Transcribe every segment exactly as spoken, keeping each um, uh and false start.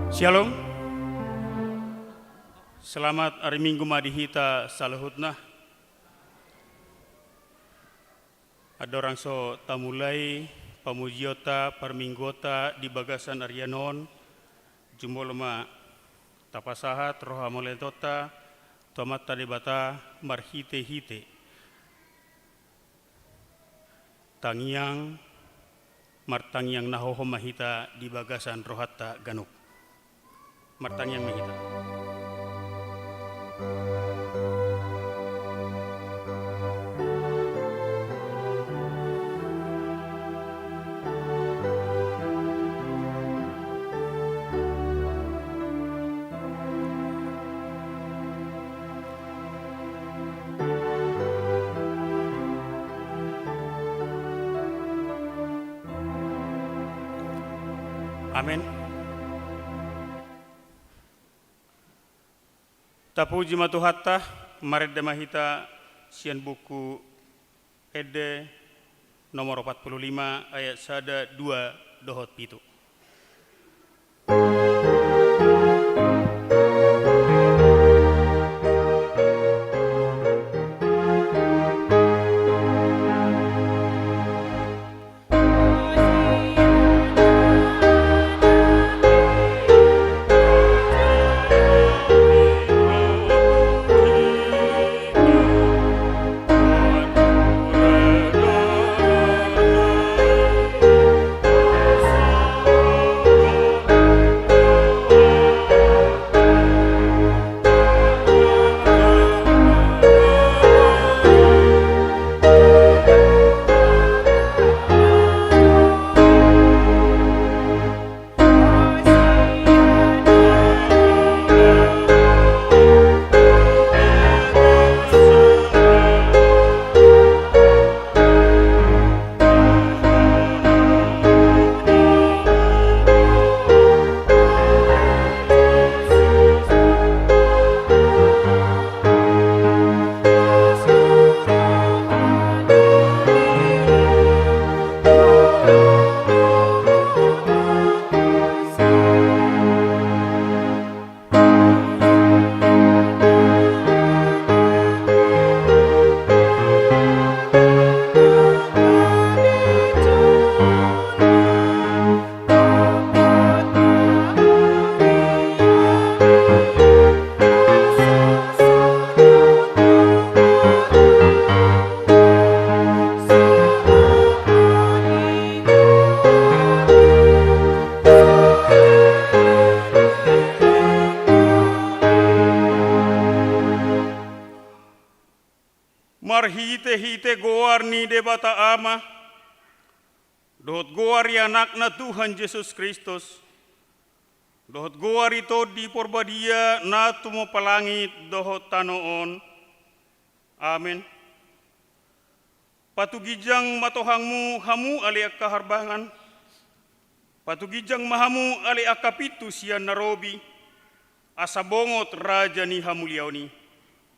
Syalom. Selamat ari Minggu ma di hita saluhutna. Andorang so tamulai pamujionta parmingguonta di bagasan arian on, jumolo ma tapasahat roha mauliateonta tu Amanta Debata marhitehite tangiang, martangiang na hohom ma hita di bagasan rohanta ganup. Martangiang ma hita. Amen. Tapuji ma Tuhanta, marende ma hita sian buku Ende nomor opat pulu lima ayat sada, dua dohot pitu. Marhitehite goar ni Debata Ama, dohot goar ni Anakna Tuhan Jesus Kristus, dohot goar ni Tondi Parbadia na tumompa langit dohot tano on. Amen. Patuginjang ma tohangmu hamu ale angka harbangan. Patuginjang ma hamu ale angka pintu sian na robi, asa bongot Raja ni hamuliaon i.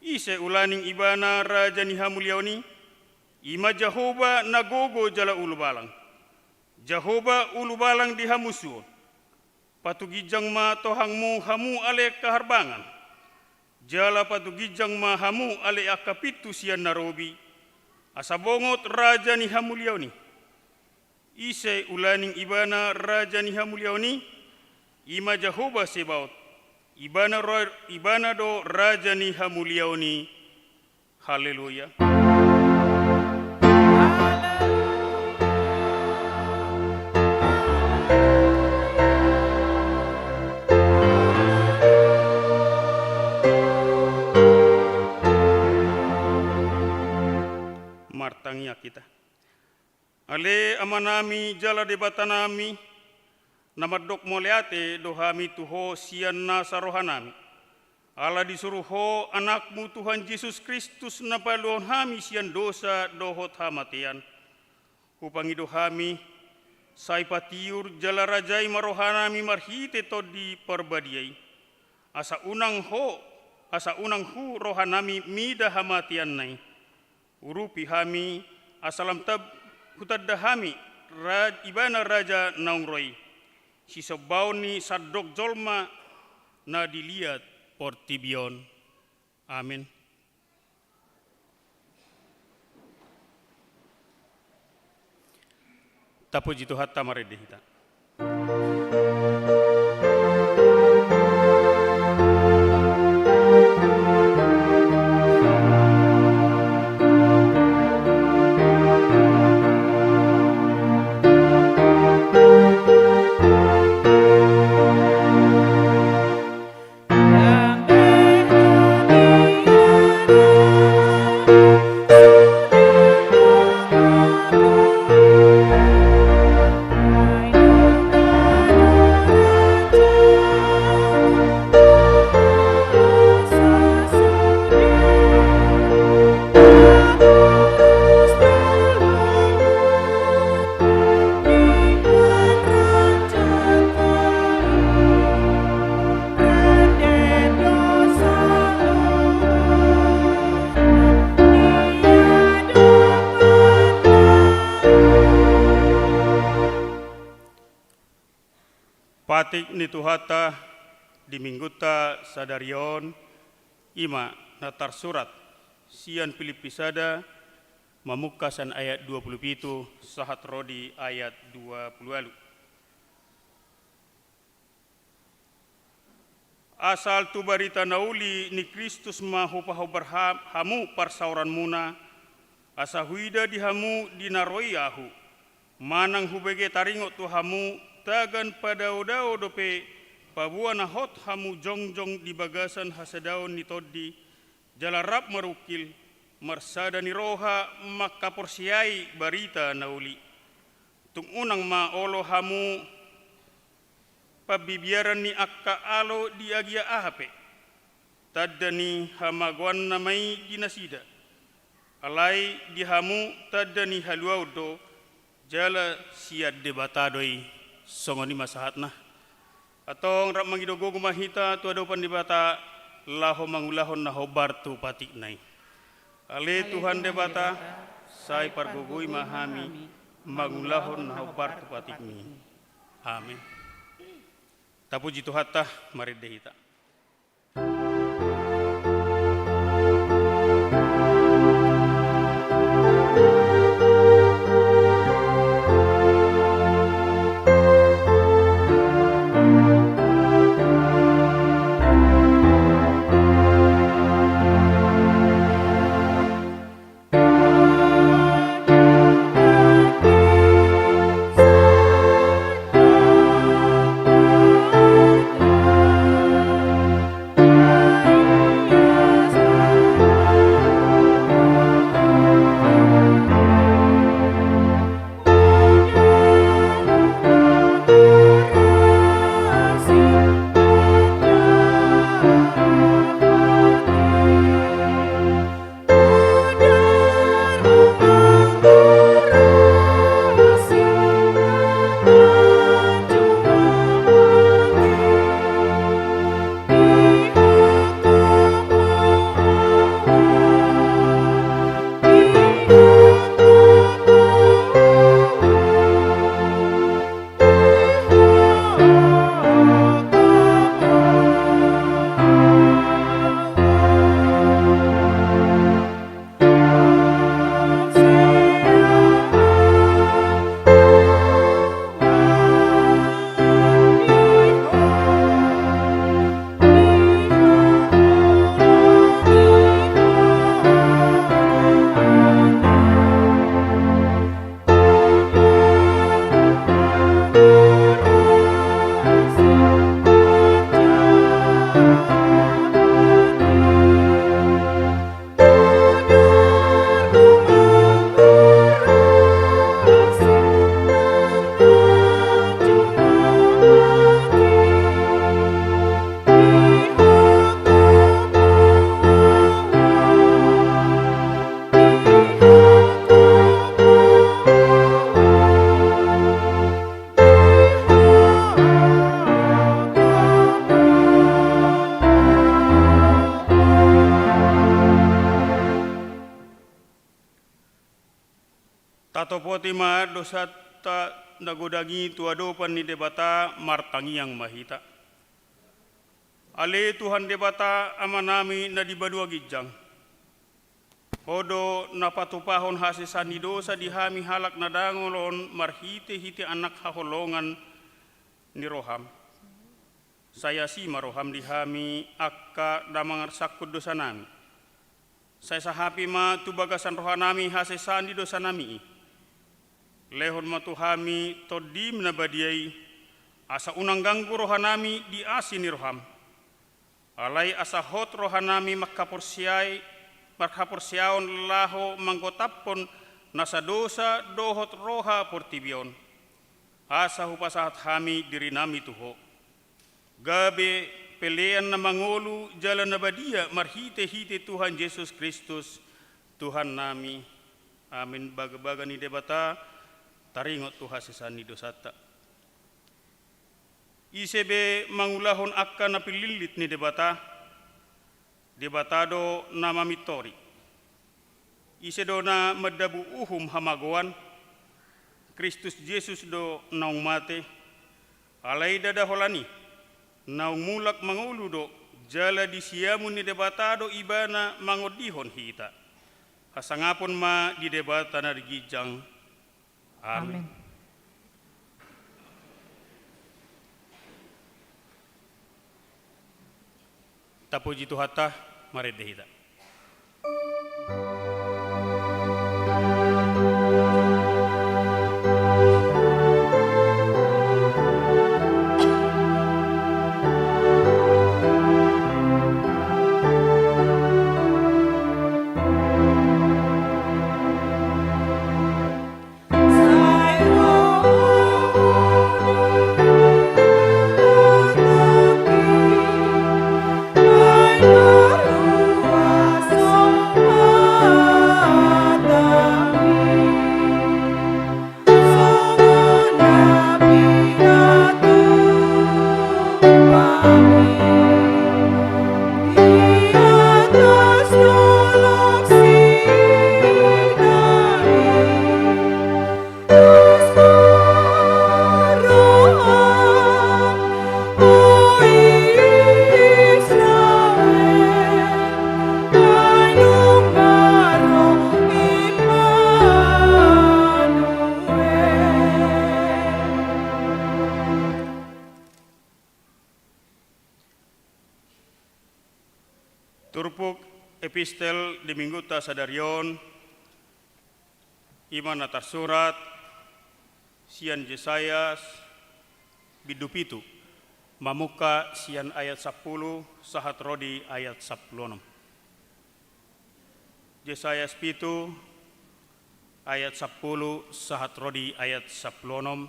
Ise ulaning Ibana Raja ni hamuliaon i? I ma Jahowa na gogo jala ulubalang. Jahowa ulubalang di hamusuon. Patuginjang ma tohangmu hamu ale angka harbangan. Jala patuginjang ma hamu ale angka pintu sian na robi, asa bongot Raja ni hamuliaon i. Ise ulaning Ibana Raja ni hamuliaon i? I ma Jahowa Sebaot. Ibana ro-, Ibana do Raja ni hamuliaon i. Haleluya. Martangiang hita. Ale Amanami jala Debatanami, na mandok mauliate do hami tu Ho sian nasa rohanami. Ala disuru Ho Anakmu Tuhan Jesus Kristus na paluahon hami sian dosa dohot hamatean. Hupangido hami, sai patiur jala rajai ma rohanami marhite Tondi Parbadia i. Asa unang ho, asa unang hu rohanami mida hamateanna i. Urupi hami, asa lam tab-, hutanda hami, ra-, Ibana Raja naung ro i. sisombaon ni sandok jolma na diliat portibi on. Amin. Tapuji Tuhanta, marende hita. Patik ni Tuhanta di minggunta sadari on, i ma na tarsurat sian Pilippi sada, mamungka sian ayat dua pulu pitu sahat ro di ayat dua pulu ualu. Asal tu barita na uli ni Kristus ma hupahombar ha-, hamu parsaoranmuna, asa huida di hamu di na ro i ahu, manang hubege taringot tu hamu, tagan padaodao dope, paboa na hot hamu jongjong di bagasan hasadaon ni tondi, jala rap marungkil, marsada ni roha mangkaporseai barita na uli. Tung unang ma olo hamu pambibiaran ni angka alo di agia aha pe, tanda ni hamagoanna ma i di nasida. Alai di hamu tanda ni haluaon do, jala sian Debata do i. Songon i ma sahatna. Antong rap mangido gogo ma hita tu adopan Debata, laho mangulahon na hombar tu patikna i. Ale Tuhan Debata, sai pargogoi ma hami mangulahon na hombar tu patikmi. Amin. Tapuji Tuhanta, marende hita. Tatopoti ma dosanta na godang i tu adopan ni Debata, martangiang ma hita. Ale Tuhan Debata, Amanami na di banua ginjang, Ho do na patupahon hasesaan ni dosa di hami halak na dangol on marhitehite Anak haholongan ni roham. Sai asi ma roham di hami angka na mangarsangkut dosanami. Sai sahapi ma tu bagasan rohanami hasesaan ni dosanami i. Lehon ma tu hami Tondim na badia i, asa unang ganggu rohanami di asi ni roham. Alai asa hot rohanami manghaporseai, marhaporseaon laho manggotaphon nasa dosa dohot roha portibi on. Asa hupasahat hami dirinami tu Ho, gabe pelean na mangolu jala na badia marhitehite Tuhan Jesus Kristus, Tuhannami. Amin. Bagabaga ni Debata taringot tu hasesaan ni dosanta. Ise be mangulahon angka na pinlitlit ni Debata, Debata do na mamintori. Ise do na mandabu uhum hamagoan, Kristus Jesus do naung mate, alai ndada holan i, naung mulak mangolu do, jala di siamun ni Debata do Ibana mangondihon hita. Hasangapon ma di Debata na di ginjang. Amin. Amin. Tapuji Tuhanta, marende hita. Turpuk epistel di minggunta sadari on, i ma na tarsurat sian Jesayas bindu pitu, mamungka sian ayat sampulu sahat ro di ayat sampulu onom. Jesayas pitu ayat sampulu sahat ro di ayat sampulu onom.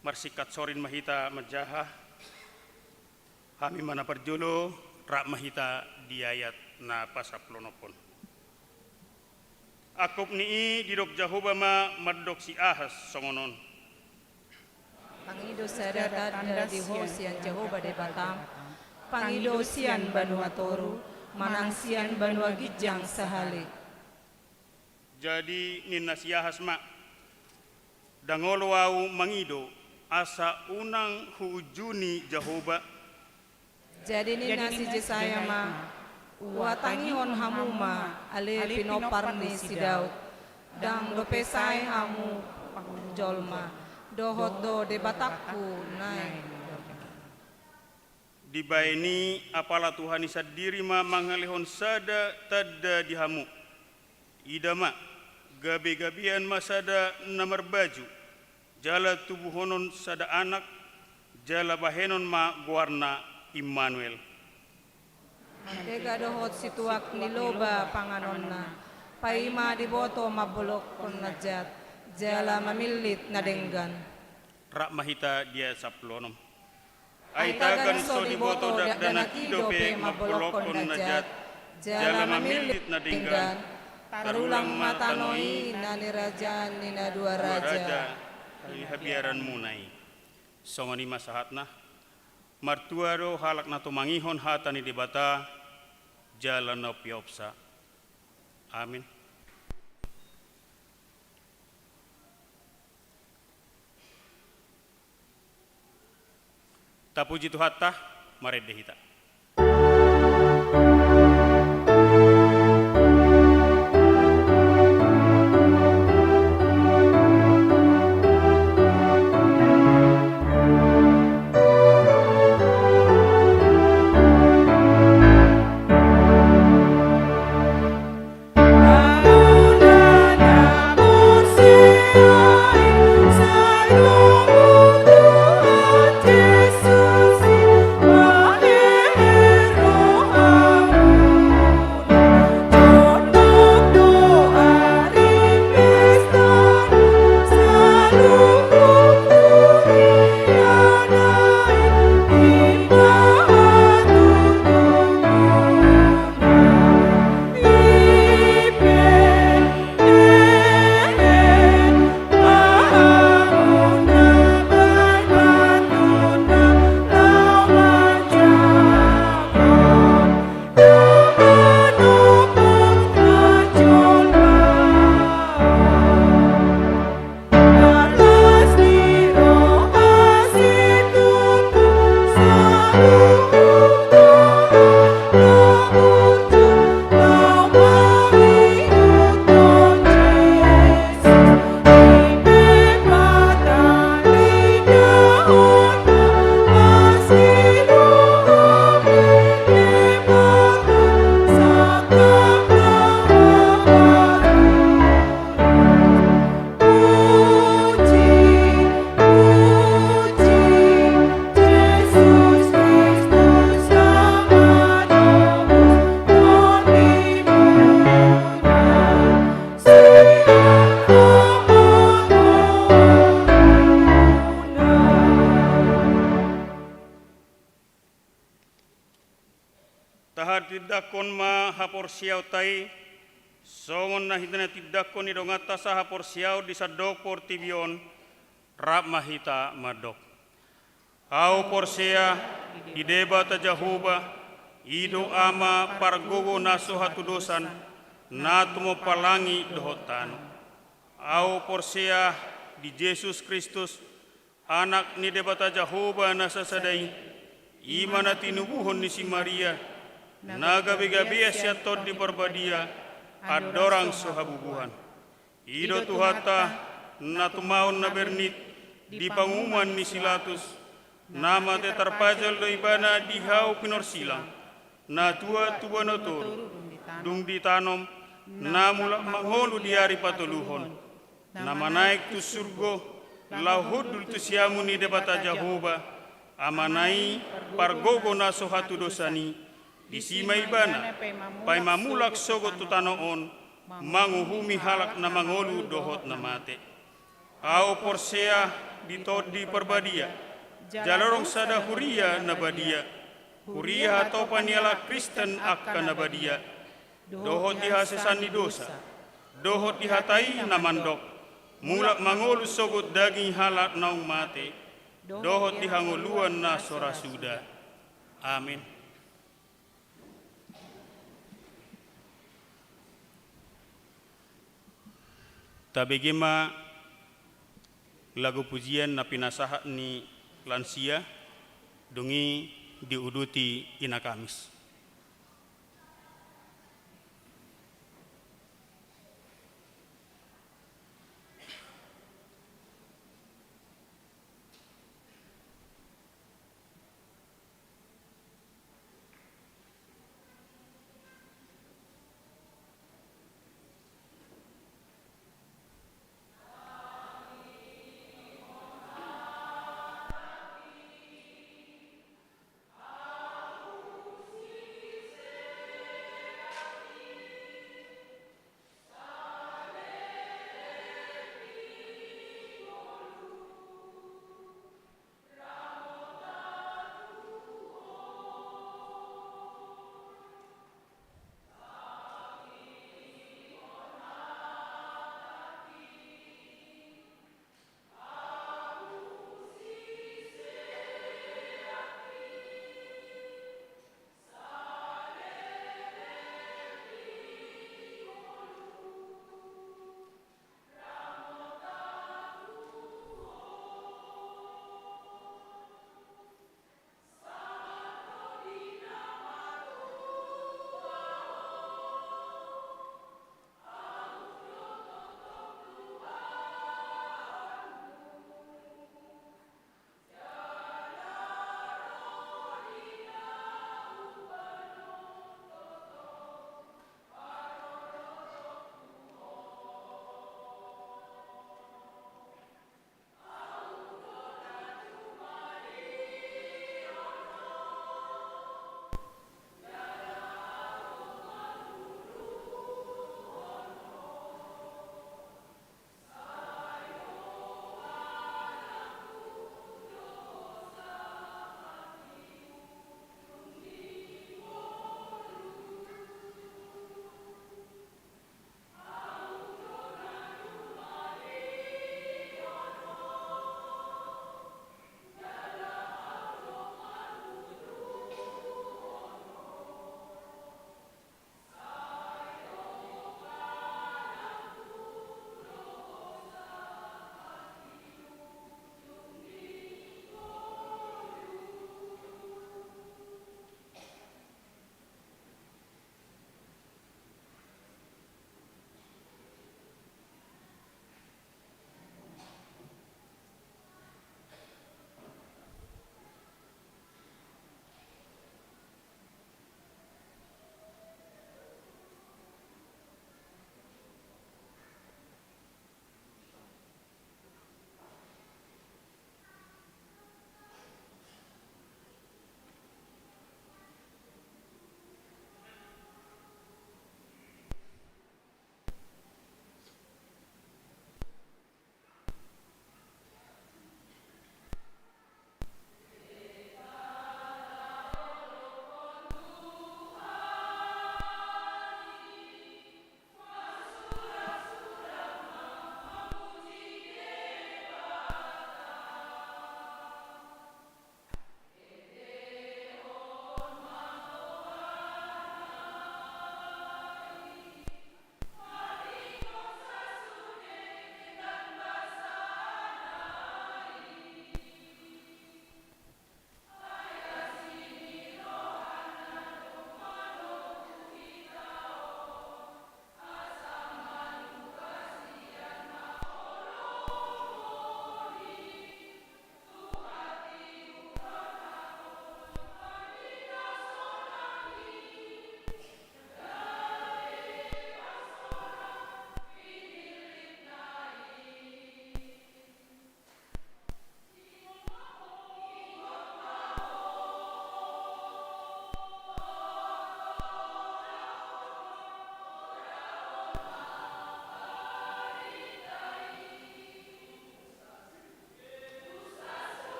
Marsingkat sorin ma hita manjaha. Hami ma na parjolo, rap ma hita di ayat na pasampulu onom on. Angkup ni i didok Jahowa ma mandok si Ahas songon on. Pangido sada tanda di ho sian Jahowa Debatam, pangido sian banua toru, manang sian banua ginjang sahali. Jadi ninna si Ahas ma, "Ndang olo ahu mangido, asa unang huunjuni Jahowa." Jadi ninna si Jesaya ma, "Huhatangihon hamu ma, ale pinompar ni si Daud, ndang dope sae hamu pangulu jolma, dohot do Debatangku naeng." Dibaen i apala Tuhan i sandiri ma mangalehon sada tanda di hamu. Ida ma, gabegabean ma sada na marbaju, jala tubuhonon sada anak, jala bahenon ma goarna Immanuel. Mantega dohot situak ni loba panganonna, paima diboto mambolongkon na jat, jala mamillit na denggan. Rap ma hita di ayat sampulu onom. Ai tagan so diboto dakdanak i dope mambolongkon na jat, jala mamillit na denggan, tarulang ma tano i na nirajaan ni na dua raja. Dua raja, i habiaranmuna i. Songon i ma sahatna, martua do halak na tumangihon hata ni Debata, jala na umpeopsa. Amin. Tapuji Tuhanta, marende hita. Tahatindangkon ma haporseaonta i, songon na hita na tindanghon ni donganta sahaporseaon di sandok portibi on, rap ma hita mandok. Ahu porsea di Debata Jahowa, i do Ama pargogo na so hatudosan, na tumompa langit dohot tano. Ahu porsea di Jesus Kristus, Anak ni Debata Jahowa na sasada i, i ma na tinubuhon ni si Maria, na gabegabean sian Tondi Parbadia, andorang so habubuhan. I do Tuhanta, na tumaon na bernit di pangumuan ni si Pilatus, na mate tarpajal do ibana di hau pinorsilang, na tuat tu banua toru, dung ditanom, na mulak mangolu di ari patoluhon, na manaek tu surgo, laho hundul tu siamun ni Debata Jahowa, Amana i, pargogo na so hatudosan i, disi ma ibana, paima mulak sogot tu tano on, manguhumi halak na mangolu dohot na mate. Ahu porsea di Tondi Parbadia, jala adong sada huria na badia, huria hatopan ni halak Kristen angka na badia, dohot di hasesaan ni dosa, dohot di hata i na mandok, mulak mangolu sogot daging halak naung mate, dohot di hangoluan na so ra suda. Amin. Tabege ma lagu pujian na pinasahat ni lansia, dung i diuduti Ina Kamis.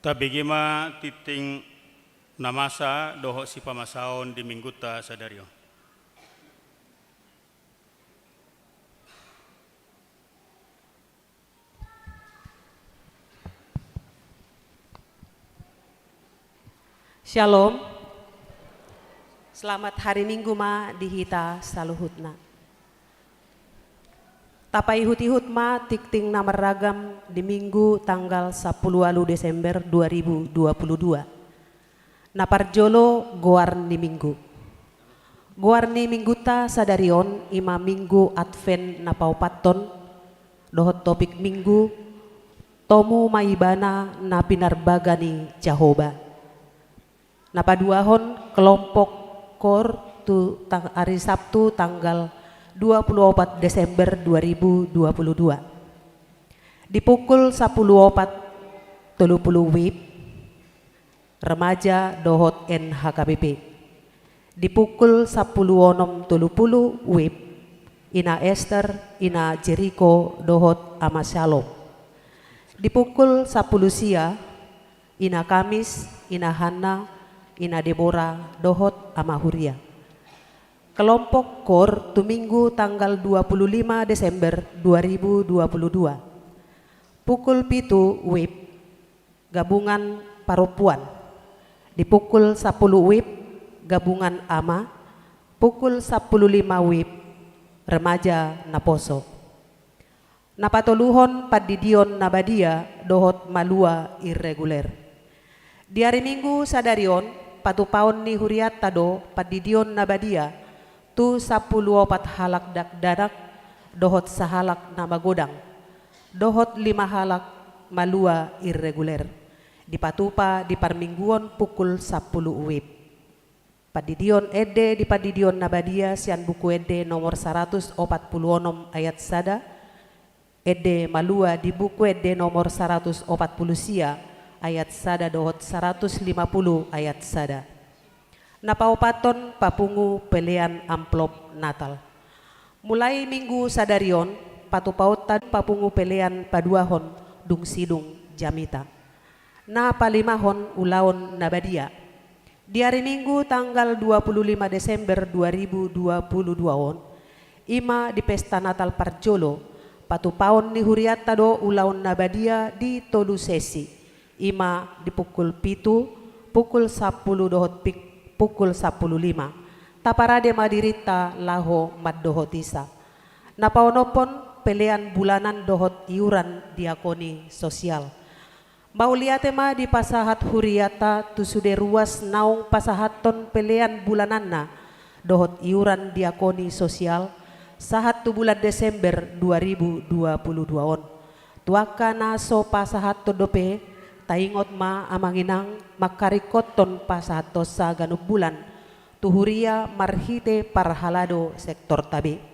Tabege ma tingting na masa dohot sipamasaon di minggunta sadari on. Shalom. Selamat hari Minggu ma di hita saluhutna. Tapaihut-ihut ma tingting na marragam di Minggu tanggal sampulu ualu Desember dua ribu dua puluh dua. Na parjolo, goar ni Minggu. Goar ni Minggunta sadari on i ma Minggu Advent na paopathon, dohot topik Minggu, Tomu ma Ibana na pinarbaga ni Jahowa. Na paduahon, kelompok koor tu tang-, ari Sabtu tanggal dua puluh opat Desember dua ribu dua puluh dua. Di pukul sampulu opat tolu puluh WIB, remaja dohot N H K B P. Di pukul sampulu onom tolu puluh WIB, Ina Ester, Ina Jeriko dohot Ama Shalom. Di pukul sampulu sia, Ina Kamis, Ina Hanna, Ina Debora dohot Ama Huria. Kelompok koor tu Minggu tanggal dua puluh lima Desember dua ribu dua puluh dua. Pukul pitu WIB, gabungan parompuan. Di pukul sampulu WIB, gabungan ama. Pukul sampulu lima WIB, remaja naposo. Na patoluhon, pandidion na badia dohot malua irreguler. Di ari Minggu sadari on, patupaon ni hurianta do pandidion na badia tu sampulu opat halak dakdanak dohot sahalak na magodang, dohot lima halak malua irreguler. Dipatupa di parmingguon pukul sampulu WIB. Pandidion ende di pandidion na badia sian Buku Ende nomor saratus opat pulu onom ayat sada, ende malua di Buku Ende nomor saratus opat pulu sia ayat sada dohot saratus lima pulu ayat sada. Na paopathon, papungu pelean amplop Natal. Mulai Minggu sadari on, patupaonta papungu pelean paduahon dung sidung jamita. Na palimahon, ulaon na badia. Di ari Minggu tanggal dua puluh lima Desember dua ribu dua puluh dua on, i ma di pesta Natal parjolo, patupaon ni hurianta do ulaon na badia di tolu sesi, i ma di pukul pitu, pukul sampulu dohot pik-, pukul sampulu lima. Taparade ma dirinta laho mandohotisa. Na paonomhon, pelean bulanan dohot iuran diakoni sosial. Mauliate ma dipasahat hurianta tu sude ruas naung pasahathon pelean bulananna dohot iuran diakoni sosial sahat tu bulan Desember dua ribu dua puluh dua on. Tu angka na so pasahathon dope, taingot ma amang inang mangkaringkothon pasahathonsa ganup bulan tu huria marhite parhalado sektorta be.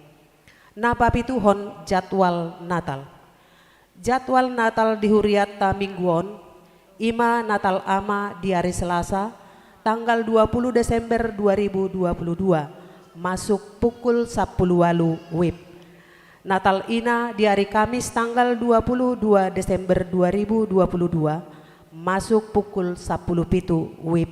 Na papituhon, jadwal Natal. Jadwal Natal di hurianta minggu on, i ma Natal Ama di ari Selasa, tanggal dua puluh Desember dua ribu dua puluh dua, masuk pukul sampulu ualu WIB. Natal Ina di ari Kamis, tanggal dua puluh dua Desember dua ribu dua puluh dua, masuk pukul sampulu pitu WIB.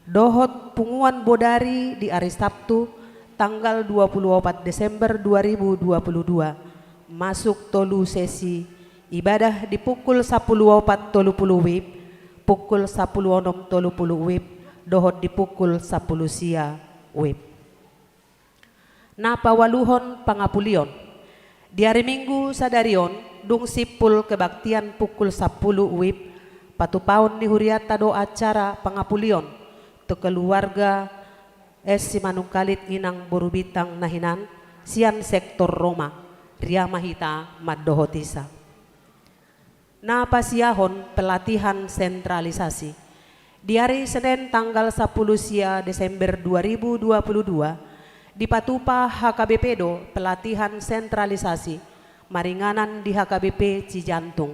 Dohot punguan bodari di ari Sabtu, tanggal dua puluh opat Desember dua ribu dua puluh dua, masuk tolu sesi ibadah di pukul sampulu opat tolu puluh WIB, pukul sampulu onom tolu puluh WIB, dohot di pukul sampulu sia WIB. Na paualuhon, pangapulion. Di ari Minggu sadari on, dung simpul kebaktian pukul sampulu WIB, patupaon ni hurianta do acara pangapulion tu keluarga S. Simanungkalit Inang Boru Bintang na hinan, sian sektor Roma, ria ma hita mandohotisa. Na pasiahon, pelatihan sentralisasi. Di ari Senen tanggal sampulu sia Desember dua ribu dua puluh dua, dipatupa H K B P do pelatihan sentralisasi maringanan di H K B P Cijantung.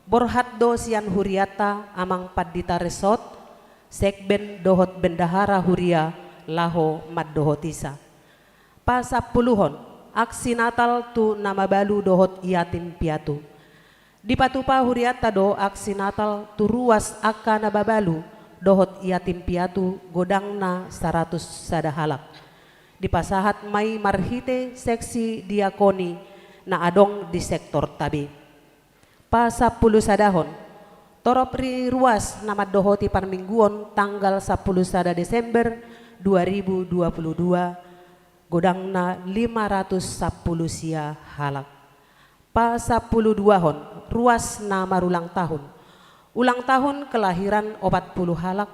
Borhat do sian hurianta amang pandita resort, sekben dohot bendahara huria laho mandohotisa. Pasampuluhon, aksi Natal tu na mabalu dohot yatim piatu. Dipatupa hurianta do aksi Natal tu ruas angka na mabalu dohot yatim piatu godangna saratus sada halak. Dipasahat ma i marhite seksi diakoni na adong di sektor Tabe. Pasampulusadahon, torop ni ruas na mandohoti parmingguon tanggal sampulu sada Desember dua ribu dua puluh dua, godangna lima ratus sampulu sia halak. Pasampuluduahon, ruas na marulang tahun. Ulang tahun kelahiran opat puluh halak,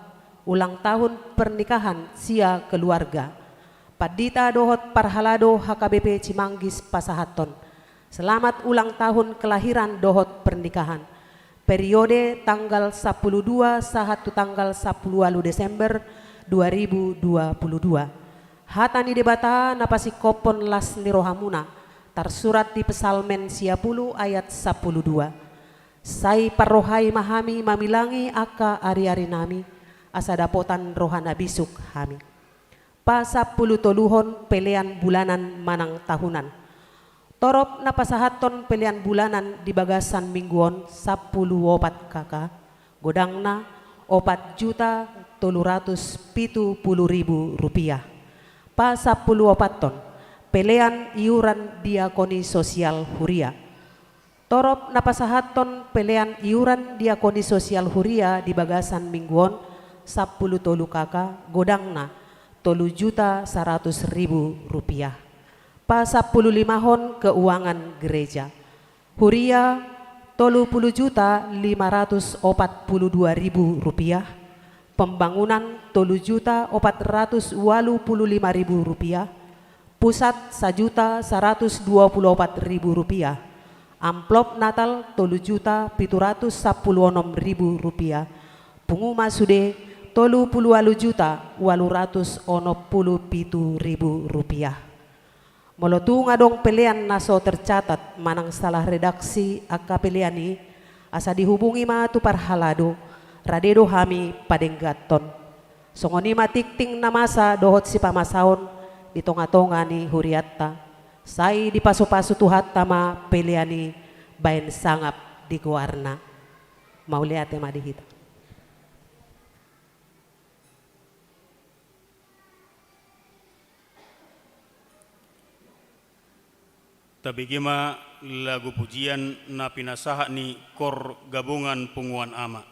ulang tahun pernikahan sia keluarga. Pandita dohot parhalado H K B P Cimanggis pasahathon selamat ulang tahun kelahiran dohot pernikahan. Periode tanggal sampulu dua sahat tu tanggal sampulu ualu Desember dua ribu dua puluh dua. Hata ni Debata na pasingkophon las ni rohamuna, tarsurat di Psalmen sia pulu ayat sampulu dua. Sai parrohai ma hami mamilangi angka ariarinami, asa dapotan roha na bisuk hami. Pasampulutoluhon, pelean bulanan manang tahunan. Torop na pasahathon pelean bulanan di bagasan minggu on sampulu opat K K, godangna opat juta tolu ratus pitu pulu ribu rupiah. Pasampuluopathon, pelean iuran diakoni sosial huria. Torop na pasahathon pelean iuran diakoni sosial huria di bagasan minggu on sampulu tolu K K, godangna tolu juta saratus ribu rupiah. Pasampululimahon, keuangan gereja. Huria, tolu pulu juta lima ratus opat pulu dua ribu rupiah. Pembangunan, tolu juta opat ratus ualu pulu lima ribu rupiah. Pusat, sajuta saratus dua pulu opat ribu rupiah. Amplop Natal, tolu juta pitu ratus sampulu onom ribu rupiah. Pungu ma sude, tolu pulu ualu juta ualu ratus onom pulu pitu ribu rupiah. Molo tung adong pelean na so tercatat manang salah redaksi angka pelean i, asa dihubungi ma tu parhalado, rade do hami padengganhon. Songon i ma tingting na masa dohot sipamasaon di tongatonga ni hurianta. Sai dipasupasu Tuhanta ma pelean i baen sangap di goarna. Mauliate ma di hita. Tabege ma lagu pujian na pinasahat ni Kor Gabungan Punguan Ama.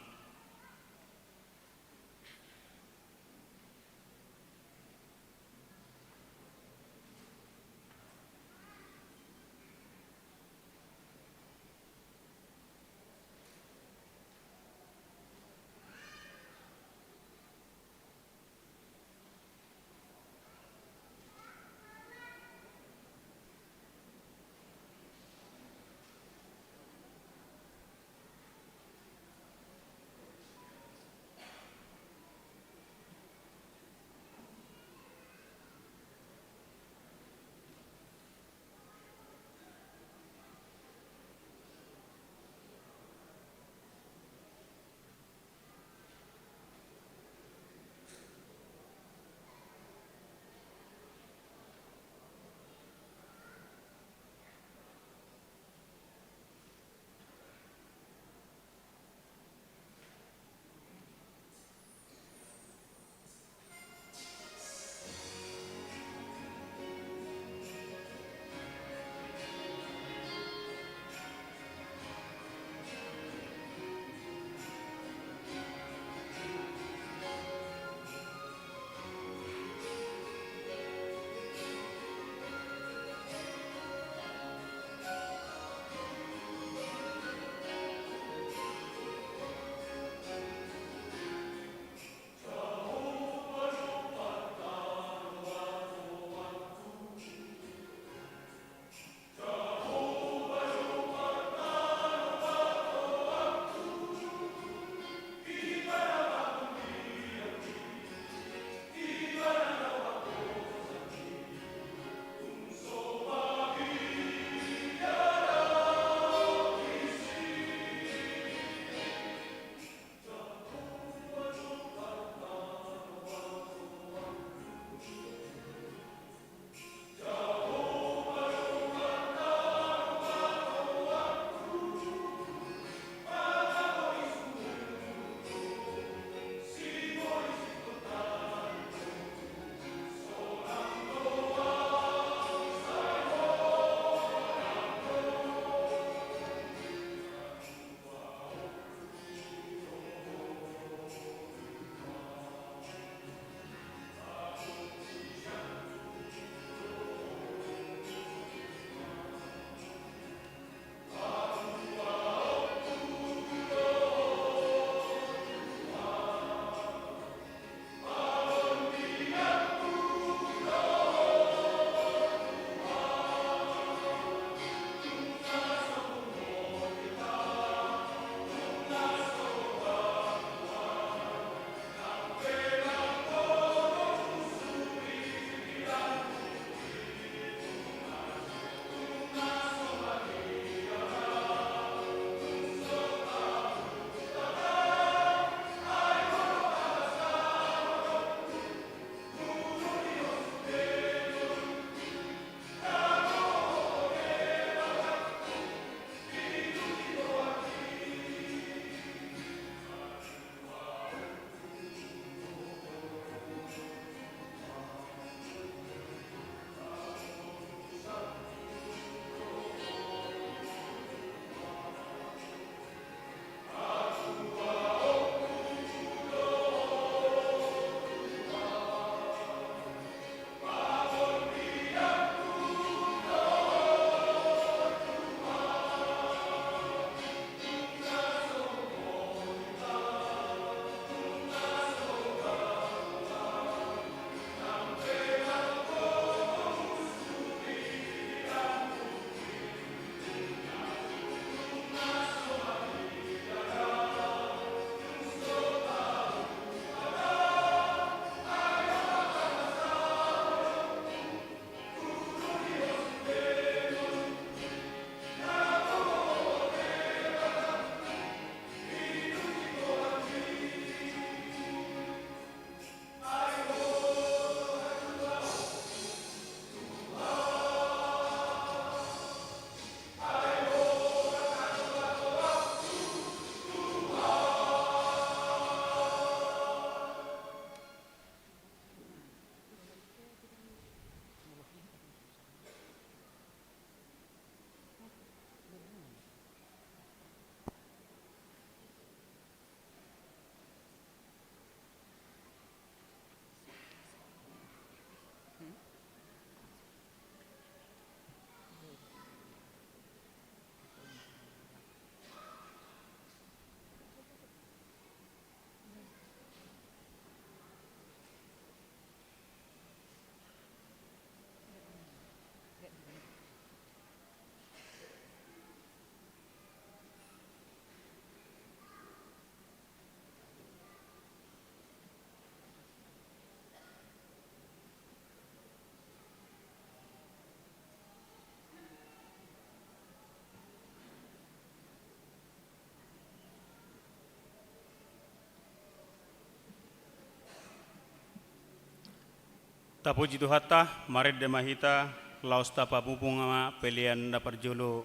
Tapuji Tuhanta, marende ma hita, laos tapamumu ma pelean na parjolo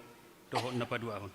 dohot na paduahon.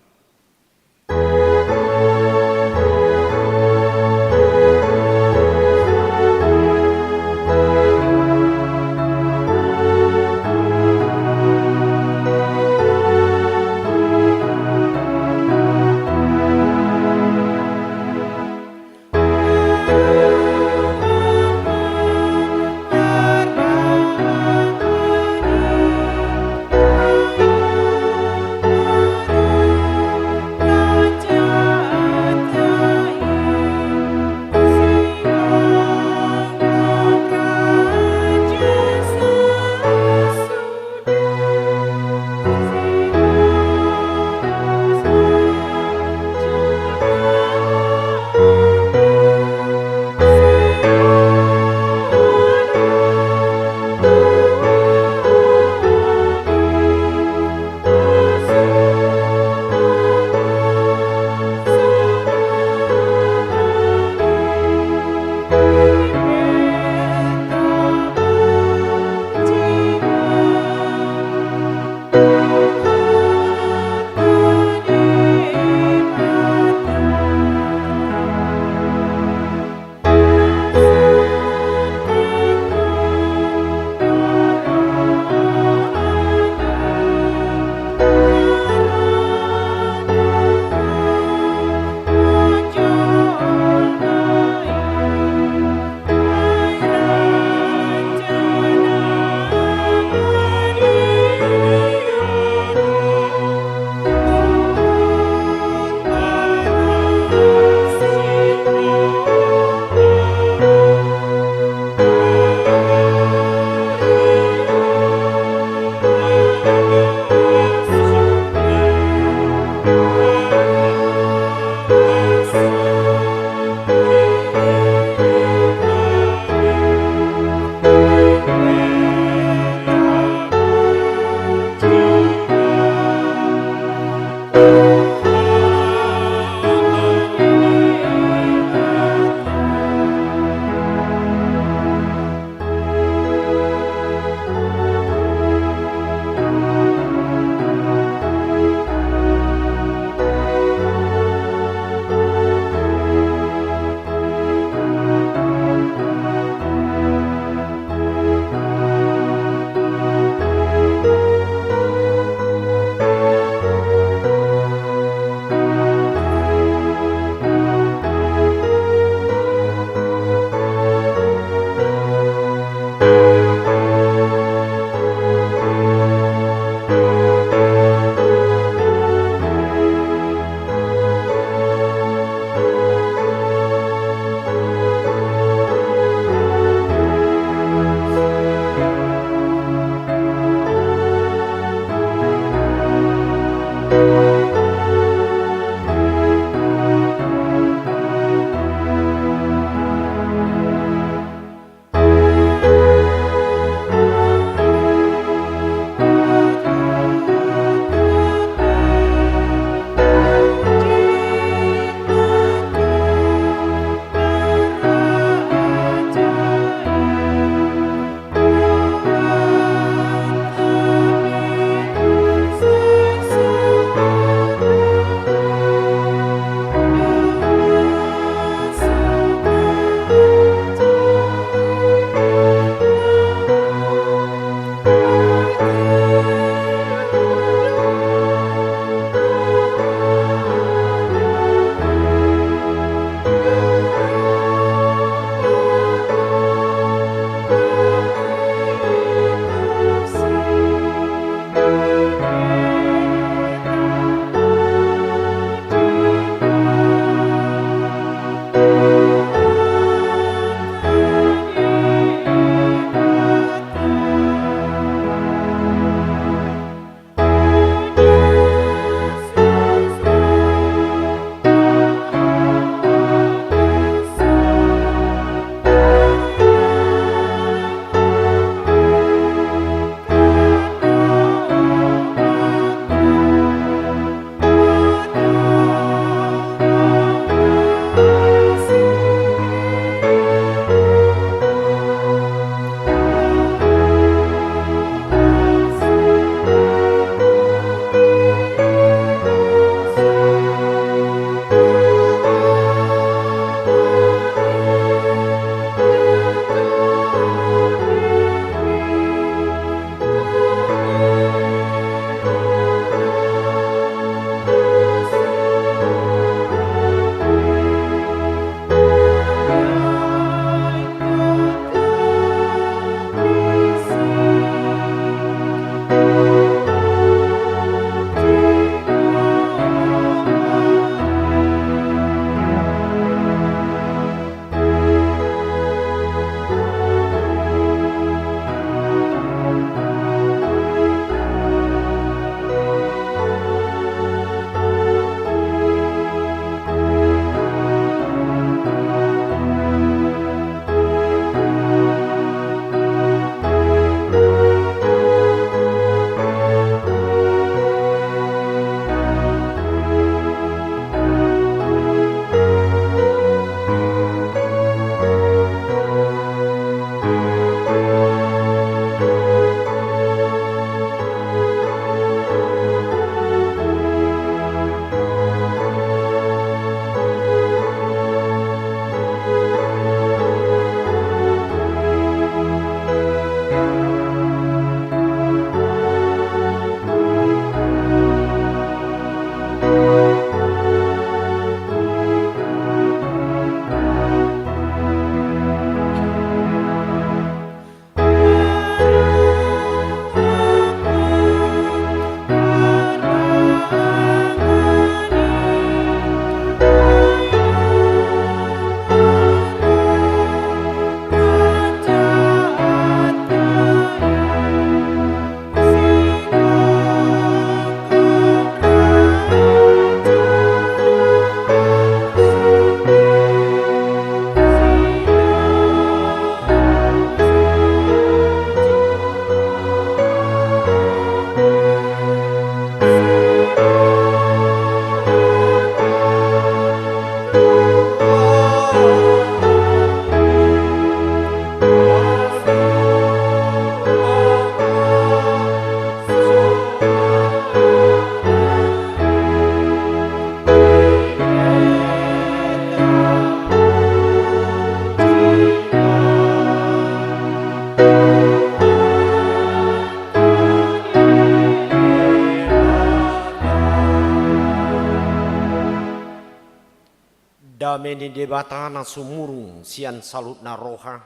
Dame ni Debata na sumurung sian saluhutna roha,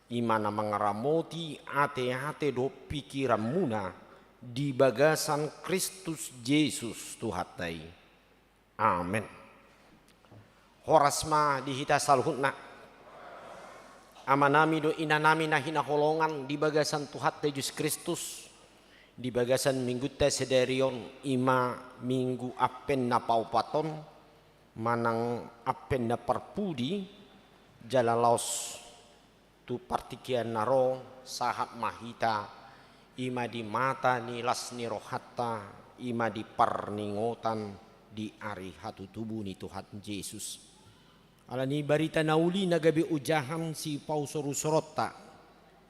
i ma na mangaramoti ateate dohot pikiranmuna di bagasan Kristus Jesus Tuhanta i. Amen. Horas ma di hita saluhutna. Amanami dohot inanami na hinaholongan di bagasan Tuhanta Jesus Kristus, di bagasan minggunta sadari on, i ma Minggu Advent na paopat on, manang Advent na parpudi, jala laos tu partingkian na ro, sahat ma hita, i ma di mata ni las ni rohanta, i ma di parningotan di ari hatutubu ni Tuhan Jesus. Alani barita na uli na gabe ojahan sipausor-usoronta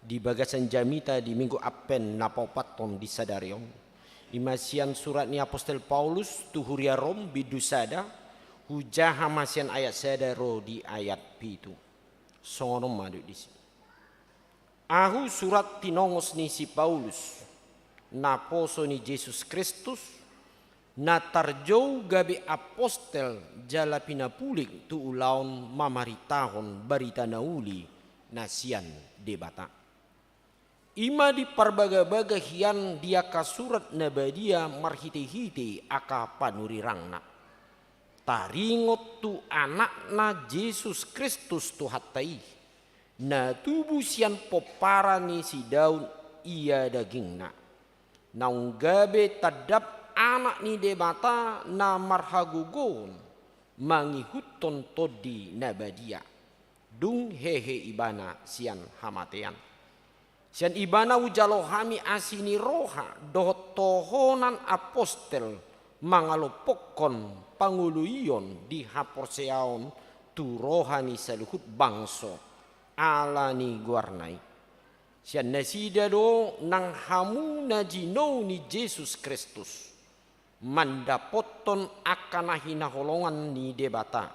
di bagasan jamita di Minggu Advent na paopat on di sadari on, i ma sian surat ni apostel Paulus tu huria Rom, bindu sada, hujaha ma sian ayat sada ro di ayat pitu. Songon on ma didok disi. Ahu surat tinongos ni si Paulus, naposo ni Jesus Kristus, na tarjou gabe apostel jala pinapulik tu ulaon mamaritahon barita na uli na sian Debata. I ma diparbagabaga hian di angka surat na badia marhitehite angka panurirangna, taringot tu Anakna Jesus Kristus Tuhanta i, na tubu sian pomparan ni si Daud ia dagingna, naung gabe tandap Anak ni Debata na marhagogoon mangihuthon Tondi Na Badia, dung hehe Ibana sian hamatean. Sian Ibana hujalo hami asi ni roha dohot tohonan apostel, mangalompokhon pangoloion di haporseaon tu roha ni saluhut bangso, ala ni goarna i. Sian nasida do nang hamu na jinou ni Jesus Kristus, mandapothon angka na hinaholongan ni Debata,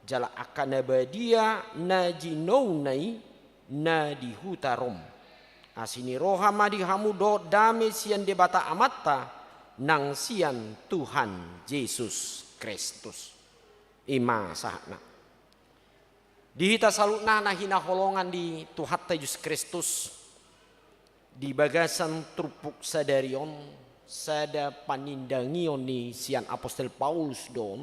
jala angka na badia na jinouna i na di huta Rom. Asi ni roha ma di hamu dohot dame sian Debata Amanta nang sian Tuhan Jesus Kristus. I ma sahatna. Di hita saluhutna na hinaholongan ni Tuhanta Jesus Kristus, di bagasan turpuk sadari on, sada panindangion ni sian apostel Paulus do on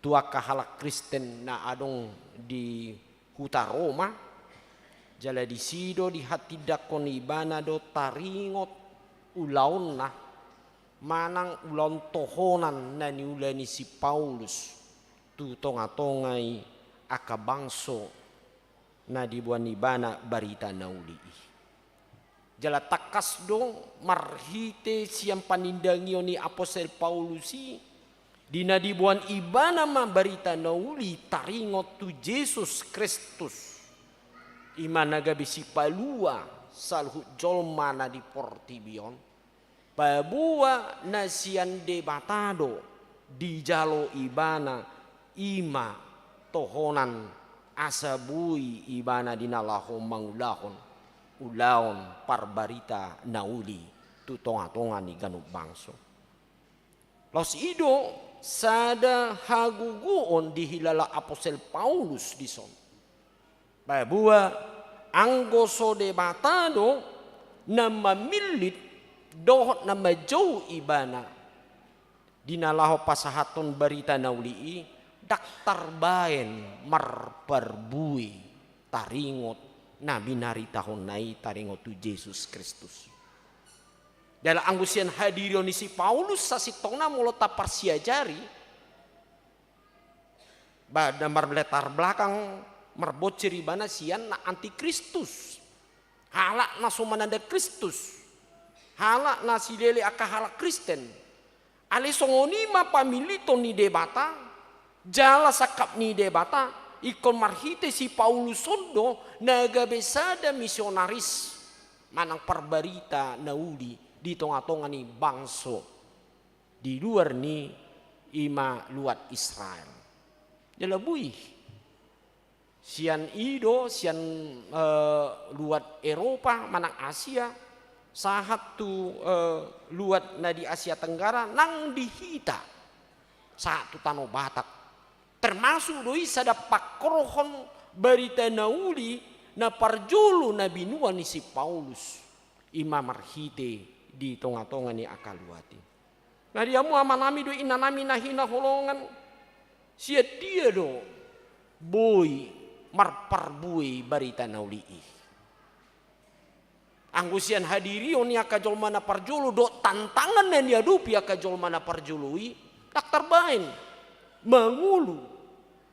tu angka halak Kristen na adong di huta Roma, jala disi do dihatindangkon ibana do taringot ulaonna, manang ulaon tohonan na niula ni si Paulus tu tongatonga ni angka bangso na diboan ibana barita na uli i. Jala tangkas do marhite sian panindangion ni apostel Paulus i, di na diboan ibana ma barita na uli taringot tu Jesus Kristus, i ma na gabe sipalua saluhut jolma na di portibi on. Paboa na sian Debata do dijalo ibana, i ma tohonan asa boi ibana di na laho mangulahon ulaon parbarita na uli tu tongatonga ni ganup bangso. Laos i do sada hagogoon dihilala apostel Paulus dison. Paboa anggo so Debata do na mamillit dohot na manjou ibana di na laho pasahathon barita na uli i, ndang tarbaen marparbue taringot na binaritahonna i, taringot tu Jesus Kristus. Jala anggo sian hadirion ni si Paulus sasintongna molo taparsiajari, ba na marlatar belakang marbonsir ibana sian na antikristus. Halak na so mananda Kristus. Halak na silele angka halak Kristen. Alai songon i ma pamilliton ni Debata, jala sangkap ni Debata, ingkon marhite si Paulus on do na gabe sada misionaris manang parbarita na uli di tongatonga ni bangso di luar ni i ma luat Israel. Jala boi sian i do, sian, eh, luat Eropa manang Asia, sahat tu, eh, luat na di Asia Tenggara, nang di hita, sahat tu tano Batak, Termasuk do i sada pangkorhon barita na uli na parjolo na binoan ni si Paulus, i ma marhite di tongatonga ni angka luat i. Nga di hamu amanami dohot inanami na hinaholongan, sian dia do boi marparbue barita na uli i? Anggo sian hadirion ni angka jolma na parjolo dohot tantangan na niadopi angka jolma na parjolo i, ndang tarbaen mangolu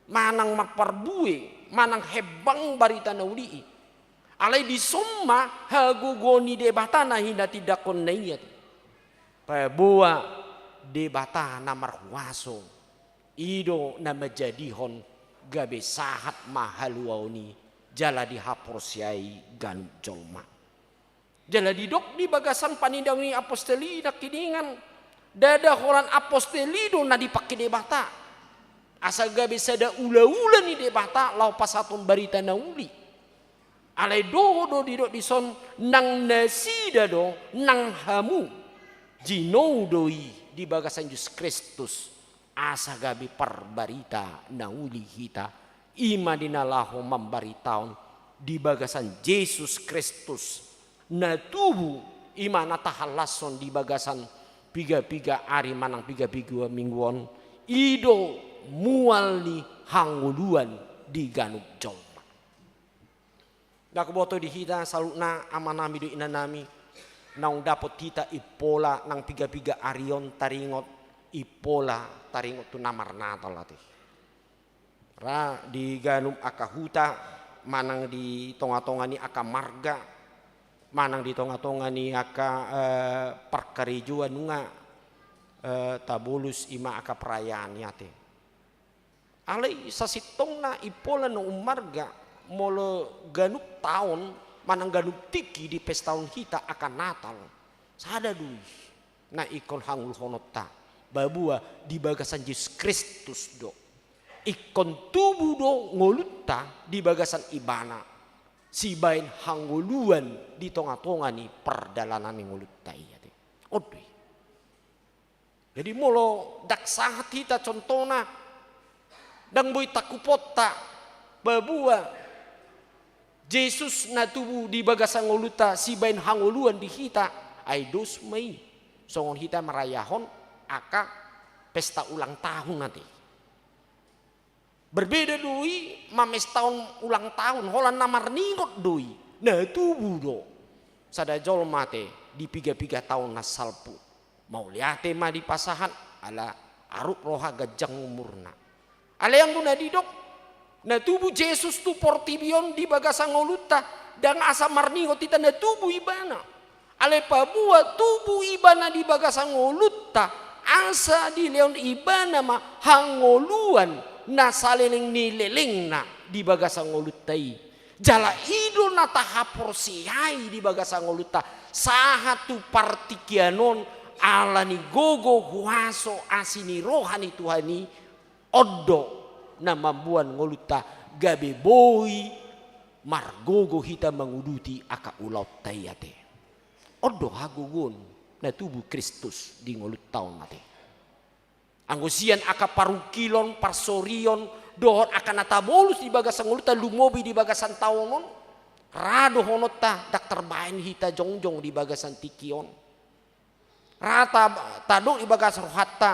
manang marparbue manang hembang barita na uli i. Alai dison ma hagogoon ni Debata na hinatindangkonna i, ate. Paboa Debata na marhuaso, i do na manjadihon gabe sahat ma haluaon i jala dihaporseai ganup jolma. Jala didok di bagasan panindangon ni apostel i nangkiningan, ndada holan apostel i do na dipangke Debata asa gabe sada ulaula ni Debata laho pasahathon barita na uli. Alai dohot do didok dison, nang nasida do, nang hamu, jinou do i di bagasan Jesus Kristus, asa gabe parbarita na uli hita, i ma di na laho mambaritahon di bagasan Jesus Kristus na tubu, i ma na tahallashon di bagasan pigapiga ari manang pigapiga minggu on, i do mual ni hangoluan di ganup jolma. Ndang huboto di hita saluhutna amanami dohot inanami, naung dapot hita impola nang pigapiga ari on taringot, impola taringot tu na marnatal, ate. Ra di ganup angka huta, manang di tongatonga ni angka marga, manang di tongatonga ni angka, eh, parkarejoan nunga, eh, tabolus i ma angka perayaan i, ate. Alai sasintongna impola na ummarga, molo ganup taon manang ganup tingki dipestahon hita angka Natal, sada do i na ingkon hangoluhononta, paboa di bagasan Jesus Kristus do. Ingkon tubu do ngolunta di bagasan Ibana, sibaen hangoluan di tongatonga ni pardalanan ni ngolunta i, ate. On do i. Jadi molo ndang sahat hita, contohna, ndang boi tangkuponta, paboa Jesus na tubu di bagasan ngolunta sibaen hangoluan di hita, ai dos ma i songon hita marayahon angka pesta ulang tahun, ate. Berbeda do i mamestahon ulang tahun, holan na marningot do i, na tubu do sada jolma, ate, di pigapiga taon na salpu. Mauliate ma dipasahat, ala arut roha, ganjang umurna. Alai anggo na didok, na tubu Jesus tu portibi on di bagasan ngolunta, ndang asa marningot hita na tubu Ibana. Alai paboa tubu Ibana di bagasan ngolunta, asa dilehon Ibana ma hangoluan na saleleng ni lelengna di bagasan ngolunta i. Jala i do na tahaporseai di bagasan ngolunta sahat tu partingkian on, ala ni gogo, huaso, asi ni roha ni Tuhan i. On do na mamboan ngolunta gabe boi margogo hita manguduti angka ulaonta i, ate. On do hagogoon na tubu Kristus di ngolunta on, ate. Anggo sian angka parungkilon, parsorion, dohot angka na tabolus di bagasan ngolunta, lumobi di bagasan taon on, ra dohononta ndang tarbaen hita jongjong di bagasan tingki on. Ra ta-, tadok di bagasan rohanta,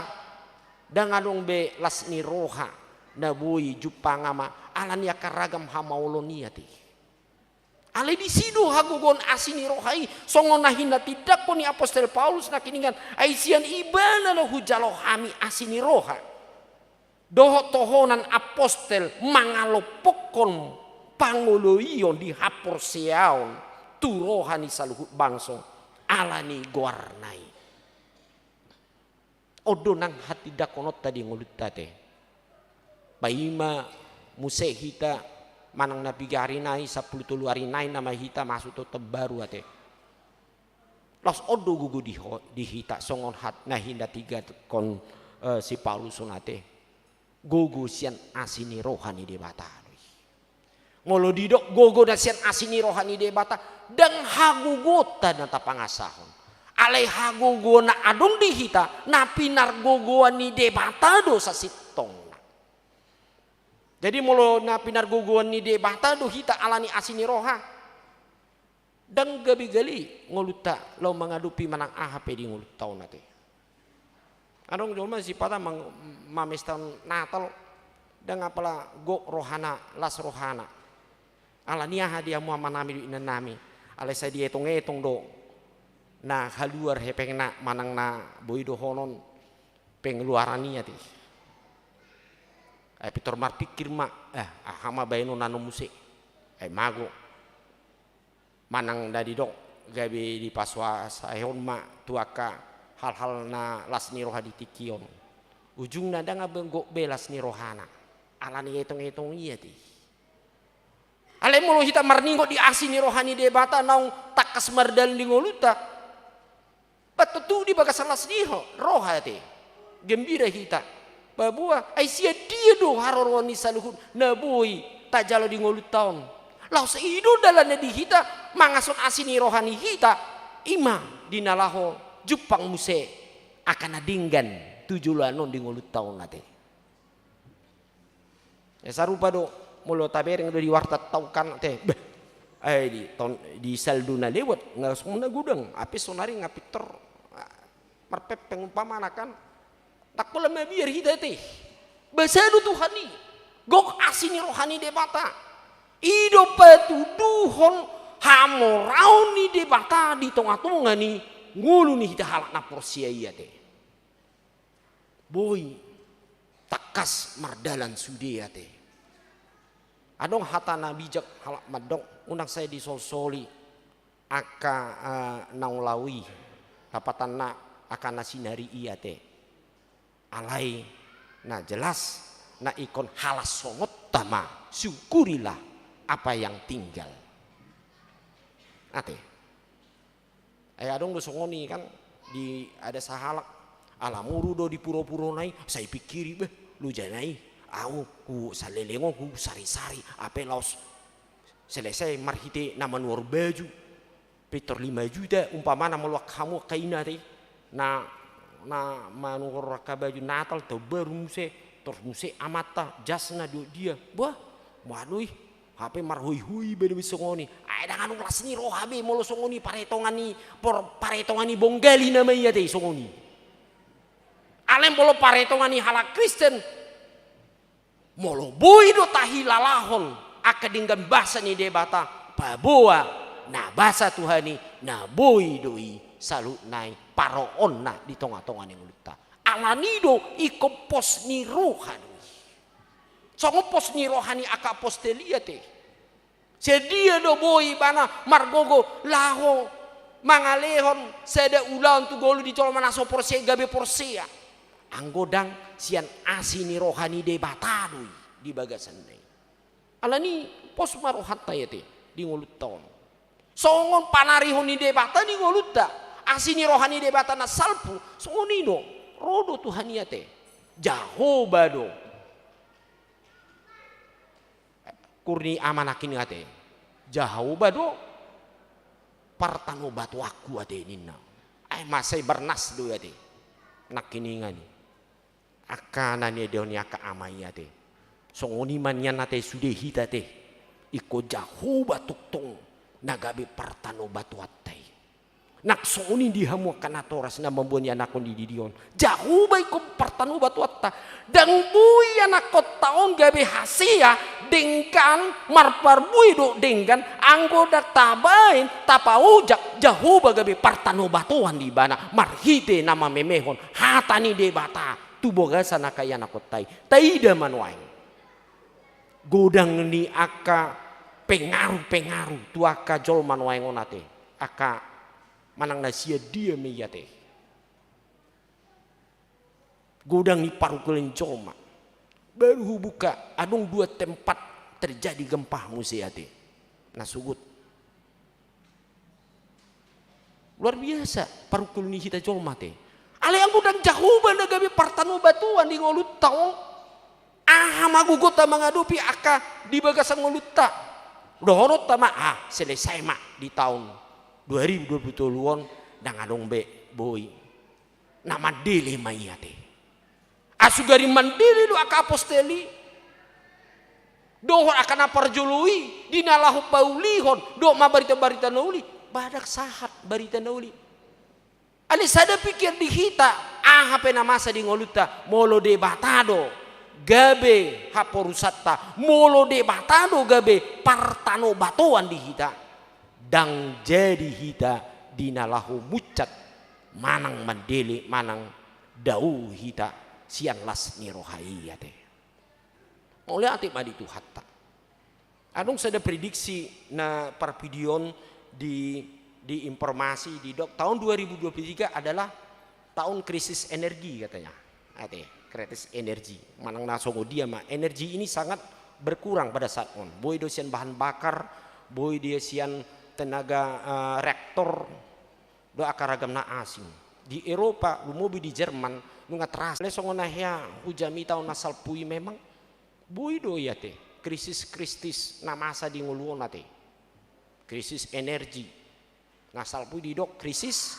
ndang adong be las ni roha na boi jumpang ama, ala ni angka ragam hamaolon i, ate. Alai disi do hagogoon asi ni roha i, songon na hinatindangkon ni apostel Paulus nangkiningan, ai sian Ibana do hujalo hami asi ni roha dohot tohonan apostel mangalompokkon pangoloion di haporseaon tu roha ni saluhut bangso ala ni goarna i. On do nang hatindangkononta di ngolunta, ate. Paima muse hita manang na piga ari nai, sampulu tolu ari nai nama hita masuk tu taon baru, ate. Laos on do gogo di ho-, di hita songon hat na hinatindangkon, eh, si Paulus on, ate. Gogo sian asi ni roha ni Debata do i. Molo didok gogo na sian asi ni roha ni Debata, ndang hagogoonta na tapangasahon. Alai hagogoon na adong di hita, na pinargogoan ni Debata do sasintongna. Jadi molo na pinargogoan ni Debata do hita ala ni asi ni roha, ndang gabe gale ngolunta laho mangadopi manang aha pe di ngolunta on ate. Adong jolma sipata mang-, mamesta Natal, ndang apala gok rohana, las rohana. Ala ni aha di hamu amanami dohot inanami, alai sai dietong-etong do na haluar hepengna manang na boi dohonon pengeluaran i ate. Ai pintor marpikir ma, eh, aha ma baenon anon muse. Ai mago. Manang na didok gabe dipasuasaihon ma tu angka hal-hal na las ni roha di tingki on. Ujungna ndang be gok be las ni rohana. Ala ni etong-etong i ate. Alai molo hita marningot di asi ni roha ni Debata naung tangkas mardalan di ngolunta, ba tontu di bagasan las ni ho-, roha ate. Gembira hita. Paboa, ai sian dia do haroroan ni saluhut na boi tajalo di ngolunta on. Laos i do dalanna di hita, mangason asi ni roha ni hita, i ma di na laho jumpang muse angka na denggan tu joloan on di ngolunta on ate. Ya, sarupa do, molo tabereng do di warta taon kan, ate, beh, eh, di, ton, di saldo na lewat, nga songon na godang, ape sonari nga pintor, ah, marpepeng umpamana kan, ndang pola mabiar hita ate. Basa do Tuhan i, gok asi ni roha ni Debata. I do patuduhon hamoraon ni Debata di tonga-tonga ni ngolu ni hita halak na porsea i ate. Boi tangkas mardalan sude ate. Adong hata na bijak halak mandok, unang sai disolsoli angka, eh, naung laho i, lapatanna angka na sinari i ate. Alai na jelas, na ingkon halashononta ma, syukurilah apa yang tinggal. Ate. Ai adong do songon i kan, di, ada sahalak, ala moru do di puro-purona i, sai pikiri, beh, lojana i, au, hu saleleng on, hu sari-sari, ape laos selesai marhite na manuhor baju, pintor lima juta, umpamana molo angka hamu angka ina ate, na, na manuhor angka baju Natal, taon baru muse, tor muse amanta, jasna dohot dia, bah, molo i, hape marhoi-hoi be do be songon i. Ai ndang adong las ni roha be molo songon i, paretongan ni, por-, paretongan ni bonggali nama i ate songon i. Alai molo paretongan ni halak Kristen, molo boi do tahilalahon angka denggan basa ni Debata, paboa na basa Tuhan i, na boi do i saluhutna i paroonna di tonga-tonga ni ngolunta. Ala ni do ingkon pos ni roha do i. Songon pos ni roha ni angka apostel i ate. Sian dia do boi ibana margogo laho mangalehon sada ulaon tu ngolu ni jolma na so porsea gabe porsea. Anggo ndang sian asi ni roha ni Debata do i di bagasanna i. Ala ni pos ma rohanta i ate di ngolunta on. Songon panarihon ni Debata di ngolunta, asi ni roha ni Debata na salpu, songon i do, ro do Tuhan i ate. Jahowa do. Ukur ni ama nangkin i ate. Jahowa do partanobatoanku ate ninna. Ai masa i Barnas do i ate. Nangkiningan i. Angka na niadaon ni angka ama i ate. Songon i ma nian ate sude hita ate. Ingkon Jahowa tongtong na gabe partanobatoanta i. Nang songon i di hamu angka natoras na mamboan ianakhon di diri on. Jahowa ingkon partanobatoanta. Ndang boi ianakhonta on gabe hasea denggan, marparbue dohot denggan, anggo ndang tabaen, tapaojak Jahowa gabe partanobatoan di ibana, marhite na mamemehon hata ni Debata tu bagasan angka ianakhonta i. Taida ma nuaeng. Godang ni angka pengaruh-pengaruh tu angka jolma nuaeng on ate. Angka manang na sian dia ma i ate. Godang ni parungkilon ni jolma. Baru hubuka, adong dua tempat terjadi gempa muse ate. Na sogot. Luar biasa parungkilon ni hita jolma ate. Alai anggo ndang Jahowa na gabe partanobatoan di ngolunta on, aha ma gogonta mangadopi angka di bagasan ngolunta? Dohononta ma, ah, selesai ma di taon dua ribu dua puluh tolu on, ndang adong be boi. Na mandele ma i ate. Asugari mandele do angka apostel i, Dohot angka na parjolo i, di na laho paulihon dohot mambarita barita na uli, badak sahat barita na uli. Alai sada pikir di hita, aha pe na masa di ngolunta, molo Debata do gabe haporusanta, molo Debata do gabe partanobatoan di hita, ndang jadi hita di na laho munsat manang mandele manang dao hita sian las ni roha i ate. Mauliate ma di Tuhanta. Adong sada prediksi na parpudi on di, di informasi didok tahun dua ribu dua puluh tiga adalah tahun krisis energi katanya. Ate, krisis energi. Manang na songon dia ma, energi ini sangat berkurang pada saat on. Boi do sian bahan bakar, boi dia sian tenaga, eh, reaktor, do angka ragam na asing. Di Eropa, lumobi di Jerman, nunga terasa. Alai songon na hea hujamita on na salpu i memang, boi do i ate, krisis-krisis na masa di ngolu on ate. Krisis energi. Na salpu i didok krisis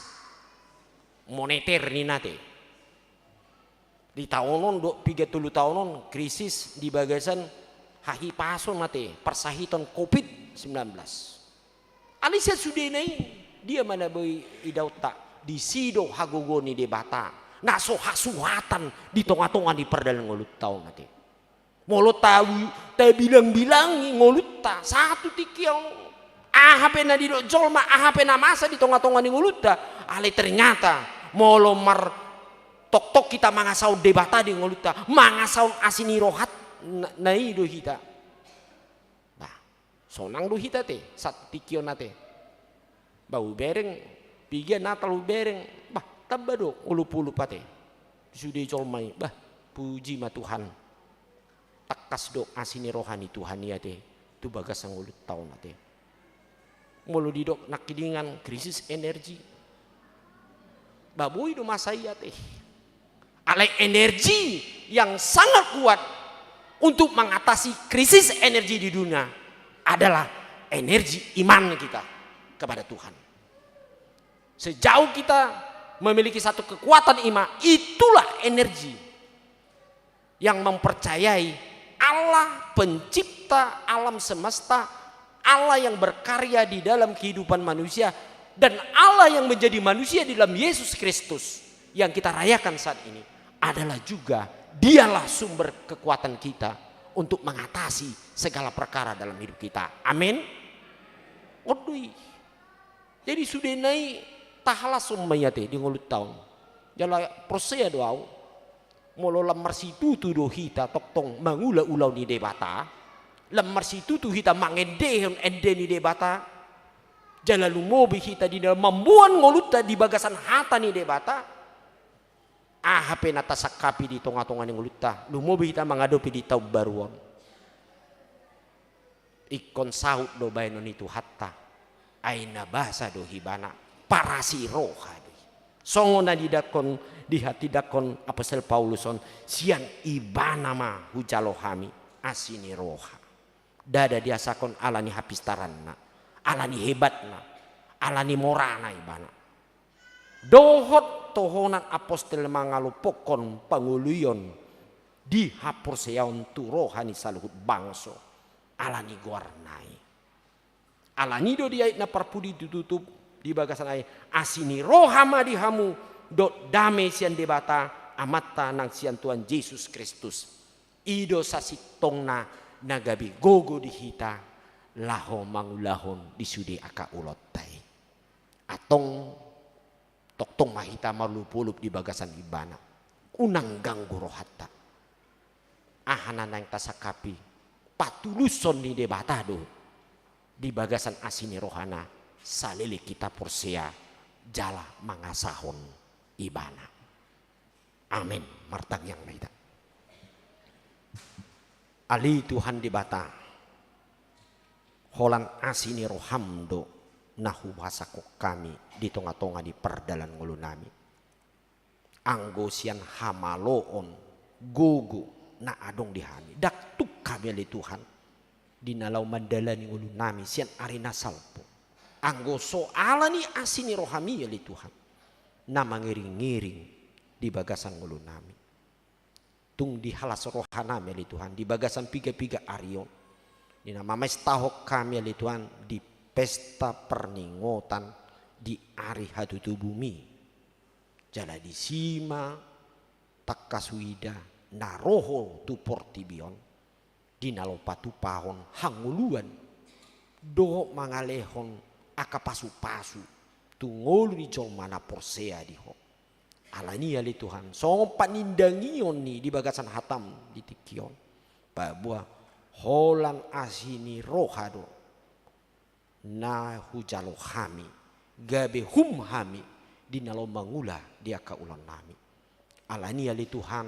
moneter ninna ate. Di taon on do piga tolu taon on krisis di bagasan hahipason ate, parsahiton covid sembilan belas. Alai sian sudena i, dia ma na boi idaonta, disi do hagogoon ni Debata na so hasuhatan di tonga-tonga ni pardalan ngolunta on ate. Molo ta, tabilang-bilangi ngolunta, satu tingki on. Aha pe na didok jolma, aha pe na masa di tonga-tonga ni ngolunta, alai ternyata molo martoktok hita mangasahon Debata di ngolunta, mangasahon asi ni rohana, na i do hita. Bah, sonang do hita ate, satu tingki on ate. Bah, hubereng, piga Natal hubereng, bah, tamba do ulup-ulup ate. Sude jolma i, bah, puji ma Tuhan. Tangkas do asi ni roha ni Tuhan i ate, tu bagasan ngolunta on ate. Molo didok nangkiningan krisis energi, bah, boi do masa i ate. Alai energi yang sangat kuat untuk mengatasi krisis energi di dunia adalah energi iman kita kepada Tuhan. Sejauh kita memiliki satu kekuatan iman, itulah energi yang mempercayai Allah, pencipta alam semesta, Allah yang berkarya di dalam kehidupan manusia, dan Allah yang menjadi manusia di dalam Yesus Kristus yang kita rayakan saat ini adalah juga Dialah sumber kekuatan kita untuk mengatasi segala perkara dalam hidup kita. Amin. On do i. Jadi sudena i tahalashon ma i ate di ngolunta on. Jala porsea do au, molo lam marsitutu do hita tongtong mangula ulaon ni Debata, lam marsitutu hita mangendehon ende ni Debata, jala lumobi hita di na mamboan ngolunta di bagasan hata ni Debata, aha pe na tasangkapi di tonga-tonga ni ngolunta, lumobi hita mangadopi di taon baru on. Ingkon saut do baenon ni Tuhanta, ai na basa do Ibana, parasi roha do i. Songon na didakkon, dihatindangkon Apostel Paulus on, sian Ibana ma hujalo hami asi ni roha. Ndada diasahon ala ni hapistaranna, ala ni hebatna, ala ni morana Ibana. Dohot tohonan apostel mangalompokkon pangoluion di haporseaon tu roha ni saluhut bangso, ala ni goarna i. Ala ni do di ayat na parpudi tutup di bagasan ai, asi ni roha ma di hamu, dohot dame sian Debata, Amanta nang sian Tuhan Jesus Kristus. I do sasintongna na gabe gogo di hita, laho mangulahon di sude angka ulaonta i. Antong tongtong ma hita marolopolop di bagasan Ibana. Unang ganggu rohanta. Aha na naeng tasangkapi, patulushon ni Debata do di bagasan asi ni rohana, saleleng hita porsea jala mangasahon Ibana. Amen. Martangiang ma hita. Ale Tuhan Debata, holan asi ni roham do na hubasahon hami di tonga-tonga ni pardalan ngolunami. Anggo sian hamaloon, gogo na adong di hami, ndang tuk hami ale Tuhan, di na laho mandalani ngolunami sian ari na salpu. Anggo so ala ni asi ni rohami ale Tuhan, na mangiring-iring di bagasan ngolunami. Tung dihalas rohanami ale Tuhan, di bagasan piga-piga ari on. Di na mamestahon hami ale Tuhan di pesta parningotan di ari hatutubuMi. Jala disi ma tangkas huida na ro Ho tu portibi on, di na laho patupahon hangoluan dohot mangalehon angka pasupasu tu ngolu ni jolma na porsea di Ho. Alani i ale Tuhan, songon panindangion ni di bagasan hataM di tingki on, paboa holan asi ni roha do na hujalo hami, gabe hum hami di na laho mangula di angka ulaonnami. Alani i ale Tuhan,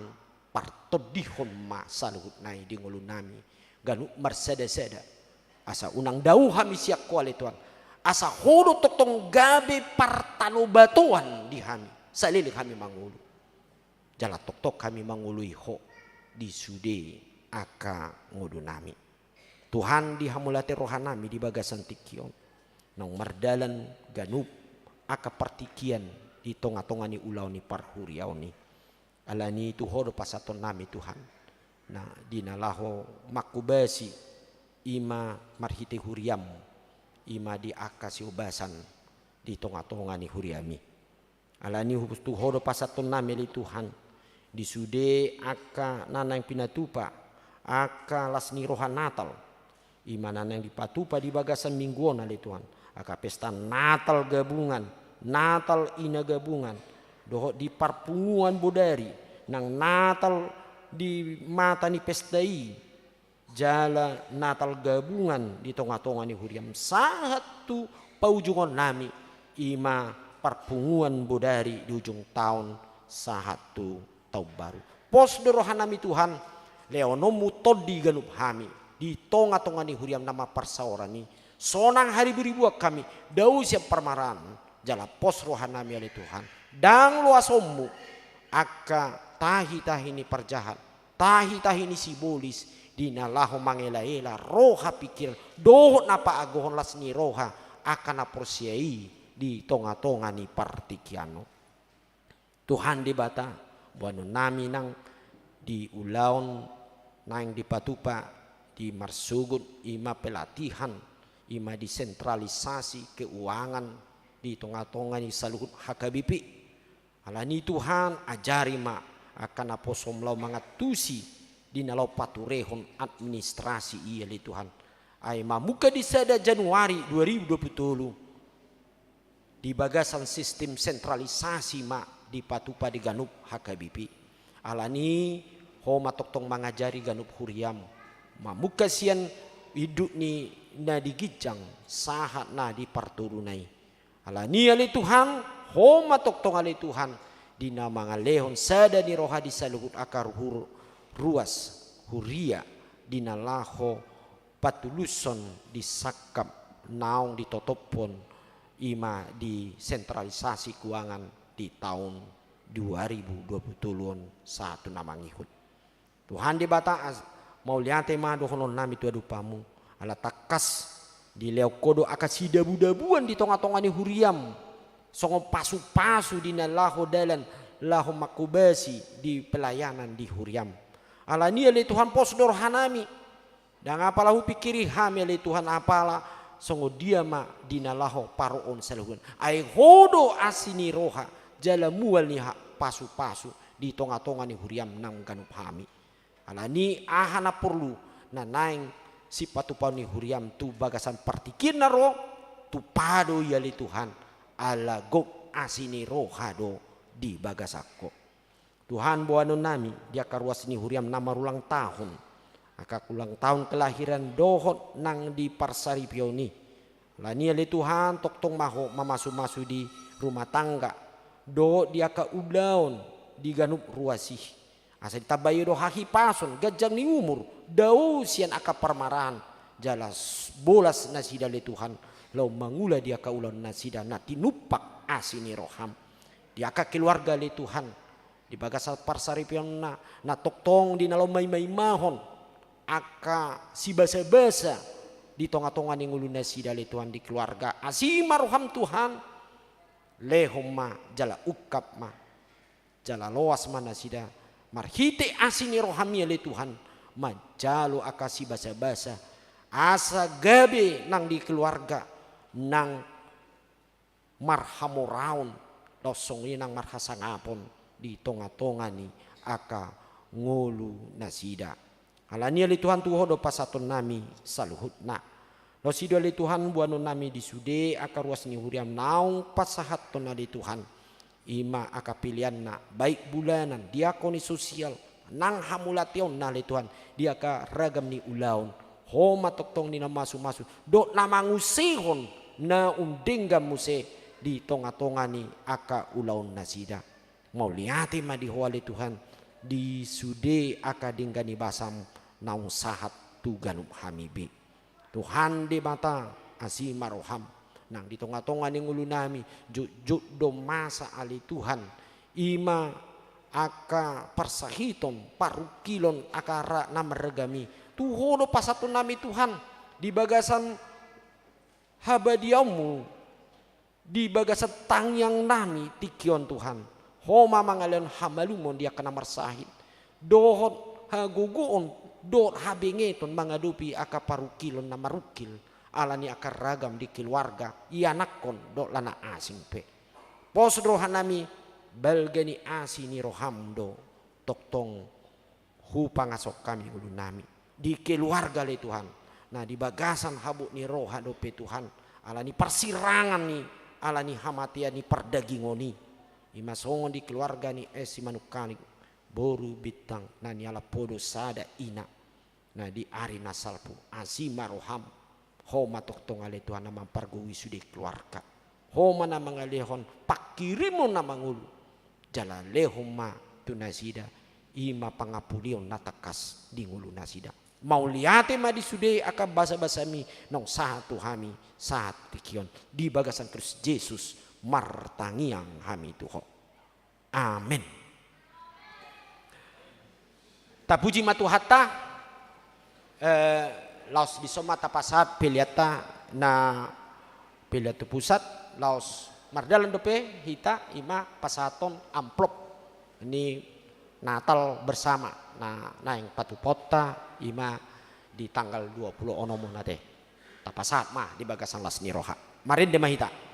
partondihon ma saluhutna i di ngolunami, ganup marsadasada, asa unang dao hami sian Ho ale Tuhan, asa Ho do tongtong gabe partanobatoan di hami saleleng hami mangolu. Jala tongtong hami mangoloi Ho di sude angka ngolunami. Tuhan, di hamauliateon rohanami di bagasan tingki on, naung mardalan ganup angka partingkian di tongatonga ni ulaon ni parhuriaon i. Alani i tu Ho do pasahatonnami Tuhan, na di na laho manghobasi, i ma marhite huriaM, i ma di angka siobasan di tongatonga ni huriaMi. Alani i tu Ho do pasahatonnami ale Tuhan, di sude angka na naeng pinatupa angka las ni roha Natal, i ma na naeng dipatupa di bagasan minggu on ale Tuhan, angka pesta Natal gabungan, Natal ina gabungan, dohot di parpunguan bodari nang Natal di mata ni pesta i, jala Natal gabungan di tongatonga ni huriaM sahat tu paujungonnami, i ma parpunguan bodari di ujung taon sahat tu taon baru. Pos do rohanami Tuhan, lehononMu tondi ganup hami di tongatonga ni huriaM na mamparsaoran i, sonang hariburibuan hami dao sian parmaraan, jala pos rohanami ale Tuhan, ndang loasonMu angka tahitahi ni parjahat, tahitahi ni sibolis, di na laho mangelaela roha, pingkiran dohot na paagohon las ni roha angka na porsea i di tongatonga ni partingkian on. Tuhan Debata, boanonnami nang di ulaon naeng dipatupa di marsogot, i ma pelatihan, i ma di sentralisasi keuangan di tongatonga ni saluhut H K B P. Alani i Tuhan, ajari ma angka naposoM laho mangantusi di na laho paturehon administrasi i ale Tuhan. Ai mamungka di sada Januari dua ribu dua puluh tolu, di bagasan sistem sentralisasi ma dipatupa di ganup H K B P. Alani i Ho ma tongtong mangajari ganup huriaM, mamungka sian induk ni na di ginjang sahat na di partoruna i. Alani i ale Tuhan, Ho ma tongtong ale Tuhan, di na mangalehon sada ni roha di saluhut angka ru-, ruas huria, di na laho patulushon di sangkap naung ditotophon, i ma di sentralisasi keuangan di taon dua ribu dua puluh tolu on sahat tu na mangihut. Tuhan Debata, as-, mauliate ma dohononnami tu adopanMu, ala tangkas dilehon Ho do angka sidabudabuan di tongatonga ni huriaM, songon pasupasu di na laho dalan, laho manghobasi di pelayanan di huriaM. Alani i ale Tuhan, pos do rohanami, ndang apala hupingkiri hami ale Tuhan, apala songon dia ma di na laho paroon saluhutna. Ai Ho do asi ni roha jala mual ni ha-, pasupasu di tongatonga ni huriaM nang ganup hami. Alani i aha na porlu na naeng sipatupaon ni huriaM tu bagasan partingkian na ro, tupa do i ale Tuhan, ala gok asi ni roha do di bagasan Ho. Tuhan, boanonnami di angka ruas ni huriaM na marulang tahun, angka ulang tahun kelahiran dohot nang di parsaripeon i. Alani i ale Tuhan, tongtong ma Ho mamasumasu di rumah tangga dohot di angka ulaon di ganup ruas i. Asa ditambai Ho do hahipason, ganjang ni umur, dao sian angka parmaraan, jala s-, bolas nasida ale Tuhan, laho mangula di angka ulaonnasida na tinumpak asi ni rohaM. Di angka keluarga ale Tuhan, di bagasan parsaripeonna, na tongtong di na laho maimaimahon angka sibasabasa di tongatonga ni ngolunasida ale Tuhan di keluarga. Asi ma rohaM Tuhan, lehon ma jala ungkap ma, jala loas ma nasida marhite asi ni rohaMi ale Tuhan, manjalo angka sibasabasa, Asa gabe nang di keluarga nang marhamoraon, laos songon i nang marhasangapon di tonga-tonga ni angka ngolu nasida. Alani i ale Tuhan, tu Ho do pasahatonnami saluhutna. Laos i do ale Tuhan boanonnami di sude angka ruas ni huriaM naung pasahathon ale Tuhan. I ma angka peleanna, baik bulanan, diakoni sosial, nang hamauliateonna ale Tuhan, di angka ragam ni ulaon. Ho ma tongtong ni na masu-masu, dohot na manguseihon naung denggan muse di tonga-tonga ni angka ulaon nasida. Mauliate ma di Ho ale Tuhan, di sude angka denggan ni basaM naung sahat tu ganup hami be. Tuhan Debata, asi ma rohaM nang di tonga-tonga ni ngolunami. Jotjot do masa ale Tuhan, i ma angka parsahiton, parungkilon angka ra-, na marragam i. Tu Ho do pasahatonnami Tuhan, di bagasan habadiaonMu, di bagasan tangiangnami tingki on Tuhan. Ho ma mangalehon hamalumon di angka na marsahit, dohot hagogoon, dohot habengeton mangadopi angka parungkilon na marungkil, alani angka ragam di keluarga, ianakhon dohot anak asing pe. Pos rohanami, balga ni asi ni rohaM do tongtong hupangasahon hami ngolunami di keluarga ale Tuhan. Na di bagasan habot ni roha dope Tuhan, alani parsirangan ni, alani hamatean ni pardagingon i. I ma songon di keluarga ni S. Simanungkalit, boru Bintang, na nialap Ho do sada ina. Na di ari na salpu, asi ma rohaM. Ho ma tongtong ale Tuhan na mampargogoi sude keluarga. Ho ma na mangalehon pangkirimon na mangolu. Jala lehon ma tu nasida, i ma pangampulion na tangkas di ngolu nasida. Mauliate ma di sude angka basa-basaMi naung sahat tu hami, sahat tingki on. Di bagasan Kristus Jesus martangiang hami tu Ho. Amen. Tapuji ma Tuhanta. Eh, laos dison ma tapasahat peleanta na pelean tu pusat, laos mardalan dope hita, i ma pasahaton amplop ni Natal bersama na naeng patupaonta, i ma di tanggal dua pulu onom on ate. Tapasahat ma di bagasan las ni roha. Marende ma hita.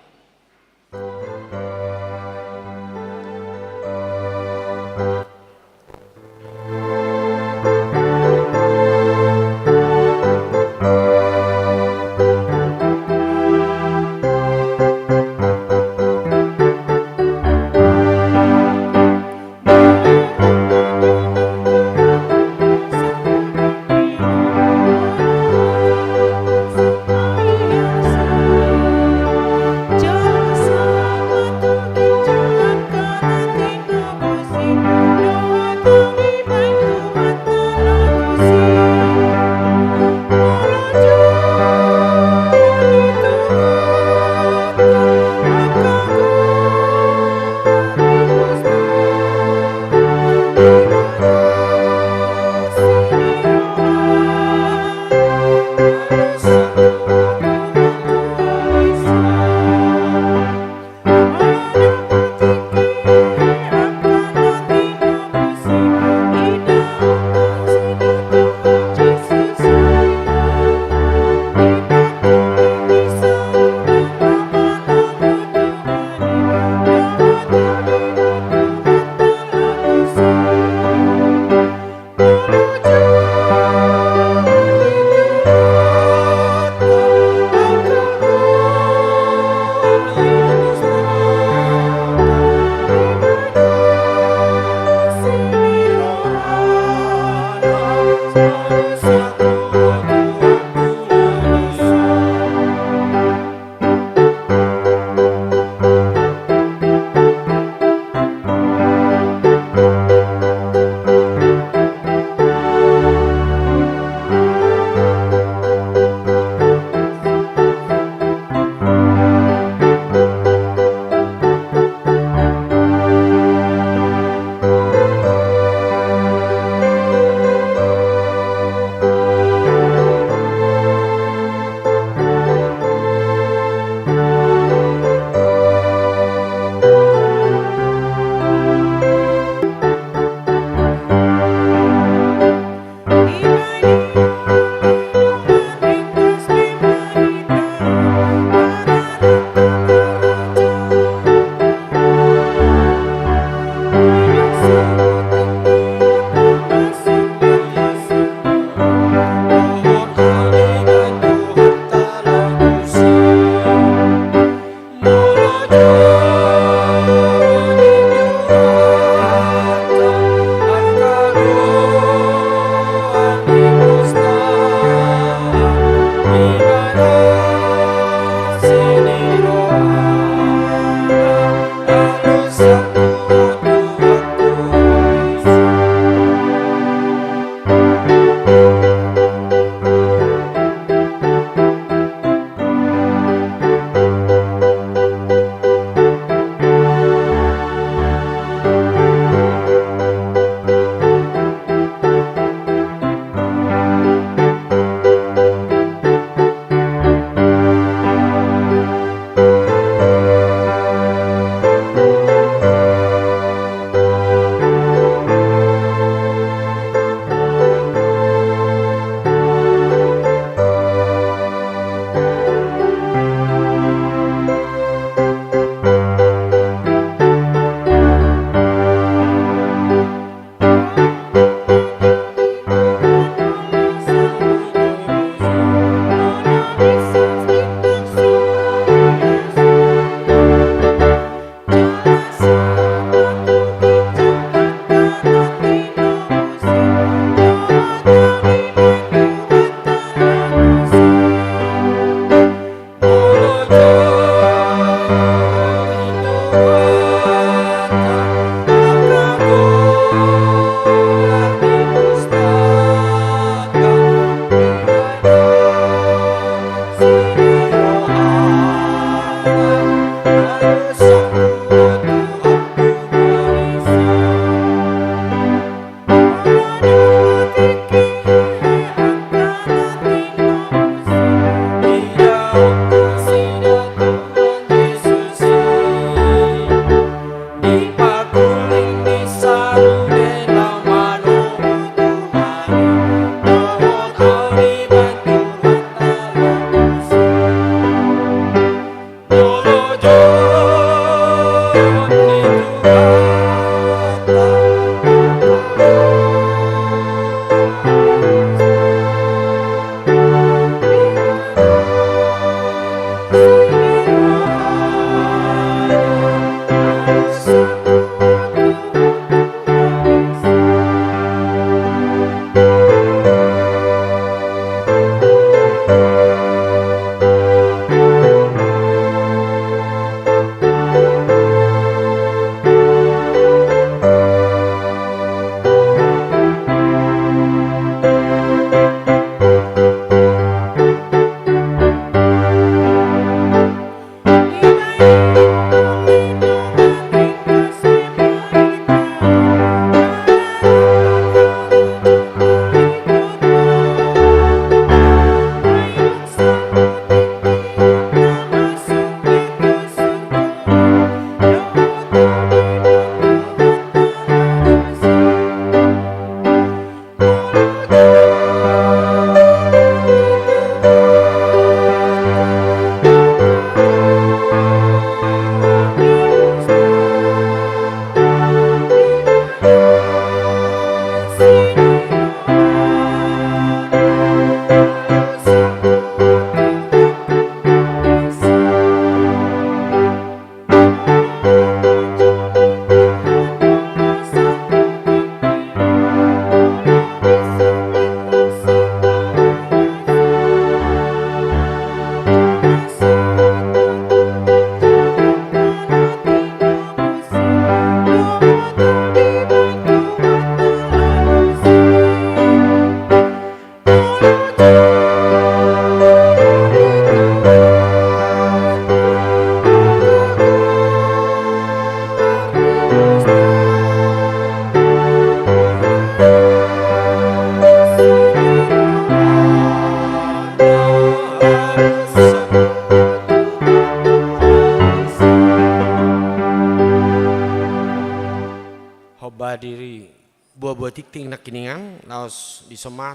Ba diri buabua tingting nangkiningan, laos dison ma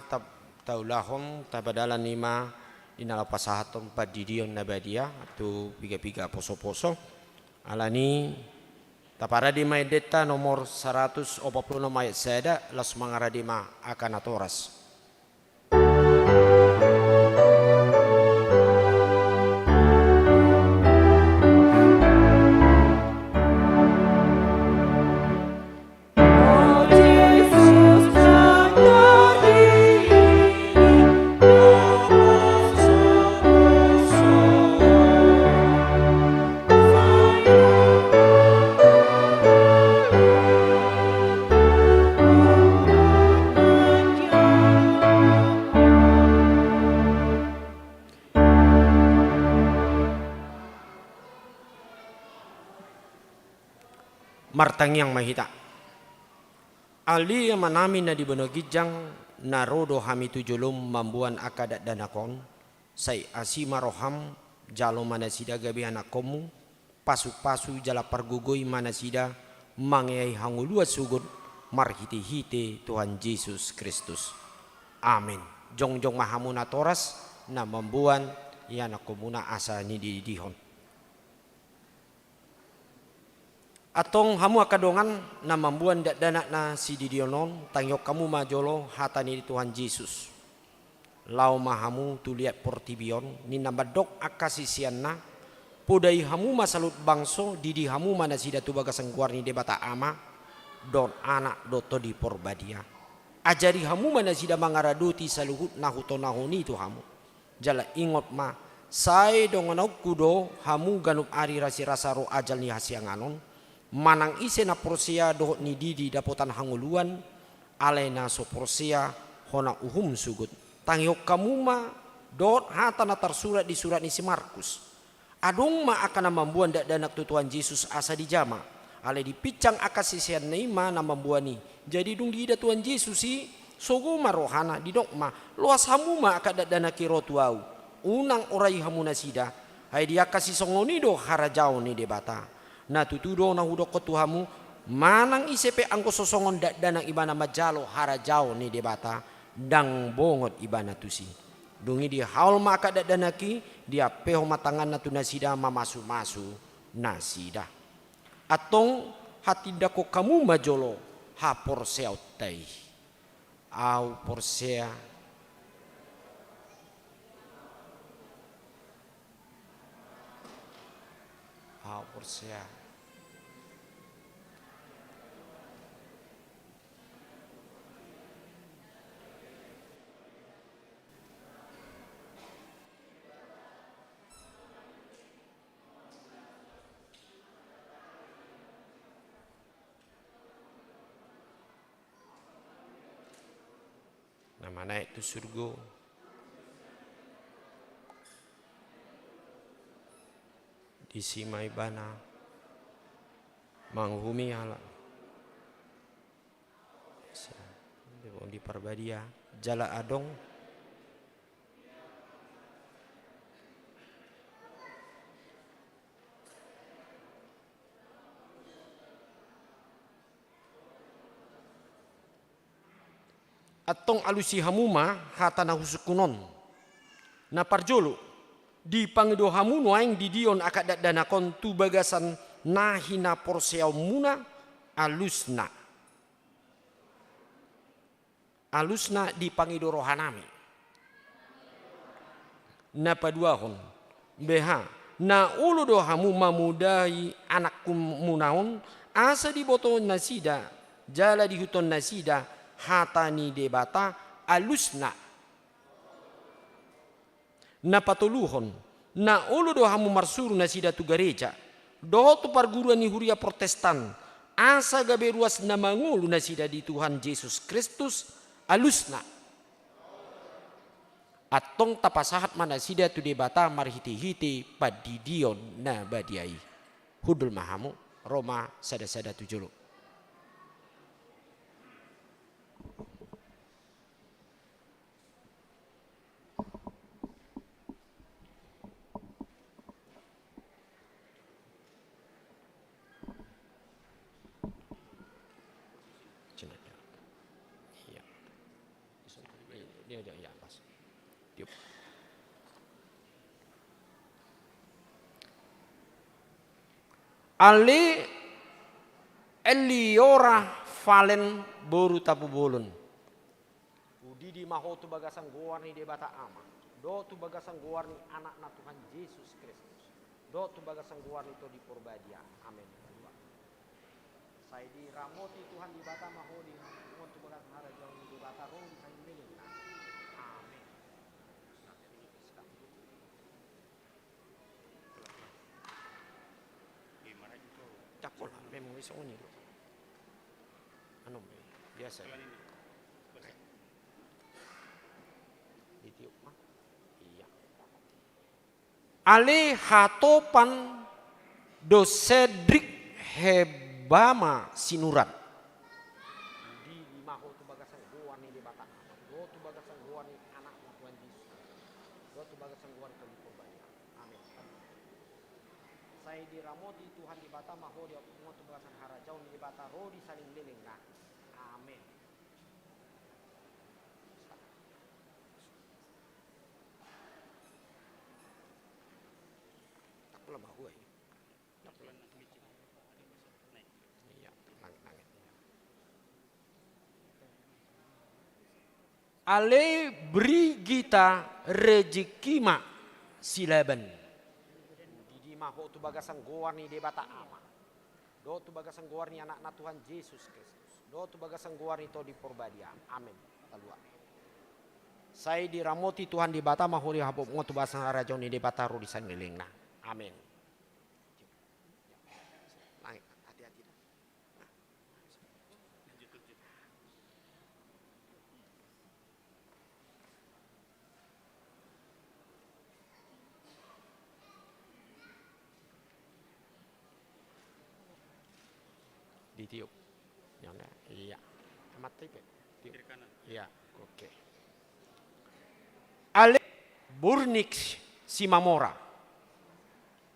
taulahon, tapadalan i ma di na laho pasahathon pandidion na badia tu piga-piga poso-poso. Alani, taparade ma endenta nomor saratus opat pulu onom ayat sada, laos mangarade ma angka natoras. Martangiang ma hita. Ale Amanami na di banua ginjang, na ro do hami tu jolom mamboan angka dakdanak on, sai asi ma roham, jalo ma nasida gabe anakkonmu, pasu-pasu jala pargogoi ma nasida mangeahi hangoluan sogot marhite-hite Tuhan Jesus Kristus. Amen. Jongjong ma hamu natoras na mamboan ianakkonmuna asa nididihon. Antong hamu angka dongan na mamboan dakdanak na sididion on, tangihon hamu ma jolo hata ni Tuhan Jesus. Laho ma hamu tu liat portibi on, ninna mandok angka siseanna, podai hamu ma saluhut bangso, didi hamu ma nasida tu bagasan goar ni Debata Ama, dohot Anak dohot Tondi Porbadia. Ajari hamu ma nasida mangaradoti saluhut na hutonahon i tu hamu. Jala ingot ma, sai donganonku do hamu ganup ari rasirasa ro ajal ni hasiangan on, manang ise na porsea dohot nididi dapotan hangoluan, alai na so porsea hona uhum sogot. Tangihon hamu ma dohot hata na tarsurat di surat ni si Markus. Adong ma angka na mamboan dakdanak tu Tuhan Jesus asa dijama. Alai dipinsang angka siseanna i ma na mamboan i. Jadi dung diida Tuhan Jesus i, sogo ma rohana, didok ma, loas hamu ma angka dakdanak i ro tu ahu. Unang orai hamu nasida. Ai di angka sisongon i do harajaon ni Debata. Na tutu do na hudokkon tu hamu, manang ise pe anggo so songon dakdanak ibana manjalo harajaon ni Debata, ndang bongot ibana tusi. Dung i dihaol ma angka dakdanak i, diampehon ma tanganna tu nasida mamasu-masu nasida. Antong hatindangkon hamu ma jolo haporseaonta i. Ahu porsea. Ahu porsea. Na manaek tu surgo, disi ma ibana manguhumi halak. Di Parbadia jala adong. Antong alusi hamu ma hata na husungkun on. Na parjolo, dipangido hamu nuaeng didion angka dakdanak on tu bagasan na hinaporseaonmuna, alusna. Alusna dipangido rohanami. Na paduahon, beha, na olo do hamu mamodai anakmuna on, asa diboto nasida, jala diihuthon nasida hata ni Debata, alusna. Na patoluhon, na olo do hamu marsuru nasida tu gareja, dohot tu parguruan ni huria Protestan, asa gabe ruas na mangolu nasida di Tuhan Jesus Kristus, alusna. Antong tapasahat ma nasida tu Debata marhitehite pandidion na badia i. Hundul ma hamu, ro ma sadasada tu jolo. Iya, iya, iya, pas. Tiup. Ale Eliora Valen boru Tapubolon. Hudidi ma ho tu bagasan goar ni Debata Ama, dohot tu bagasan goar ni Anakna Tuhan Jesus Kristus, dohot tu bagasan goar ni Tondi Porbadia. Amen. Sai diramoti Tuhan Debata ma ho di, tu bagasan harajaon ni Debata ro di salelengna. Amen. Capo lah, memang isong ini lo. Anu, biasa. Ditiup mah. Iya. Ale Hatopan dohot Sedrik Hebama Sinurat. Hudidi ma ho tu bagasan goar ni Debata Ama, dohot tu bagasan goar ni Anakna Tuhan Jesus, dohot tu bagasan goar ni Tondi Porbadia. Amen. Sai diramoti Tuhan Debata ma ho di, tu bagasan harajaon ni Debata ro di salelengna. Amen. Iya, langit-langit. Ale Brigita Rejeki ma Silaban. Hudidi ma ho tu bagasan goar ni Debata Ama, dohot tu bagasan goar ni Anakna Tuhan Jesus Kristus, dohot tu bagasan goar ni Tondi Porbadia. Amen. Palua. Sai diramoti Tuhan Debata ma ho di hapopngon tu bagasan harajaon ni Debata ro di salelengna. Amen. Langit, hati-hati dah. Ditiup. Iya. Amat tipe. Tiup. Iya, oke. Ale Burnik Simamora.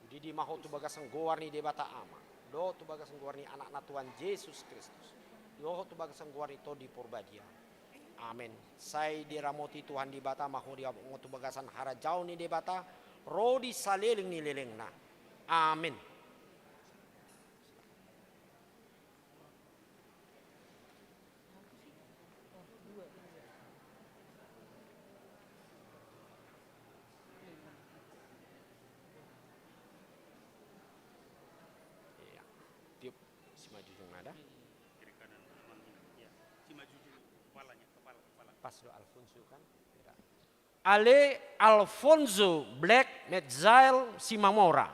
Hudidi ma ho tu bagasan goar ni Debata Ama, dohot tu bagasan goar ni Anakna Tuhan Jesus Kristus, dohot tu bagasan goar ni Tondi Porbadia. Amen. Sai diramoti Tuhan Debata ma ho di hapopngon tu bagasan harajaon ni Debata ro di saleleng ni lelengna. Amen. Iya. Tiup. Simanjujung nada. Kiri kanan, aman, iya. Simanjujung, kepalanya, kepala, kepala. Pas do Alfonso kan? Tidak. Ale Alfonso Black Metzael Simamora.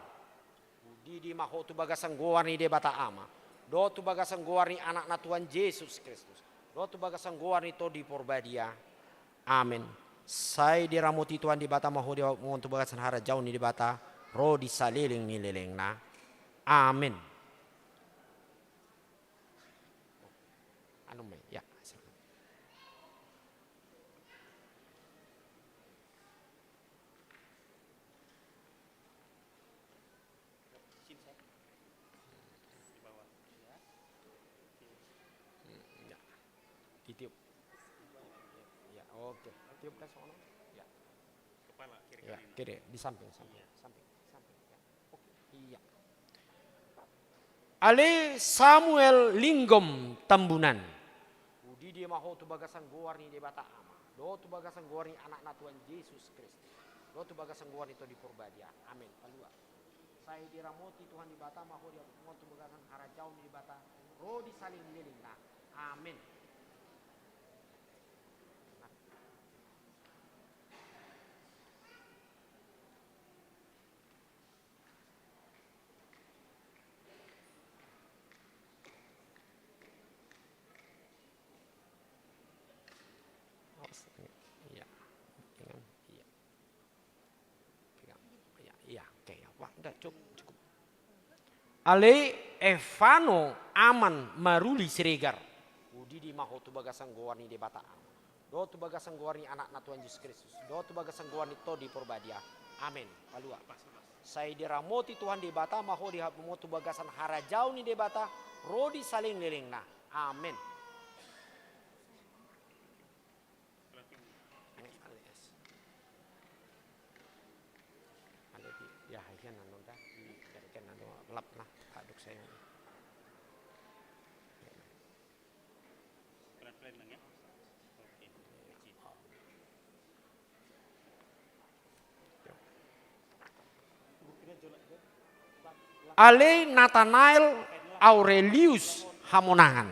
Hudidi ma ho tu bagasan goar ni Debata Ama, dohot tu bagasan goar ni Anakna Tuhan Jesus Kristus, dohot tu bagasan goar ni Tondi Porbadia. Amen. Sai diramoti Tuhan Debata ma ho di hapopngon tu bagasan harajaon ni Debata ro di saleleng ni lelengna. Amen. Anu mai, ya, silakan. Hmm, ya. Ditiup. Ya, oke. Tiup dah sono. Ya. Kepala kiri, ya, kanan. Kiri, di samping, samping, samping, samping. Ya. Oke. Iya. Ale Samuel Linggom Tambunan. Hudidi ma ho tu bagasan goar ni Debata Ama, dohot tu bagasan goar ni Anakna Tuhan Jesus Kristus, dohot tu bagasan goar ni Tondi Porbadia. Amen. Palua. Sai diramoti Tuhan Debata ma ho di hapopngon tu bagasan harajaon ni Debata ro di saleleng ni lelengna. Amen. Awas, iya. Dengan, iya. Pegang. Iya, iya, oke, ya. Wah, udah cukup, cukup. Ale Evano Aman Maruli Siregar. Hudidi ma ho tu bagasan goar ni Debata Ama, dohot tu bagasan goar ni Anakna Tuhan Jesus Kristus, dohot tu bagasan goar ni Tondi Porbadia. Amen. Palua. Sai diramoti Tuhan Debata ma ho di hapopngon tu bagasan harajaon ni Debata ro di saleleng ni lelengna. Amen. Pelan-pelan, Bang, ya. Oke. Licin. Ale Natanael Aurelius Hamonangan.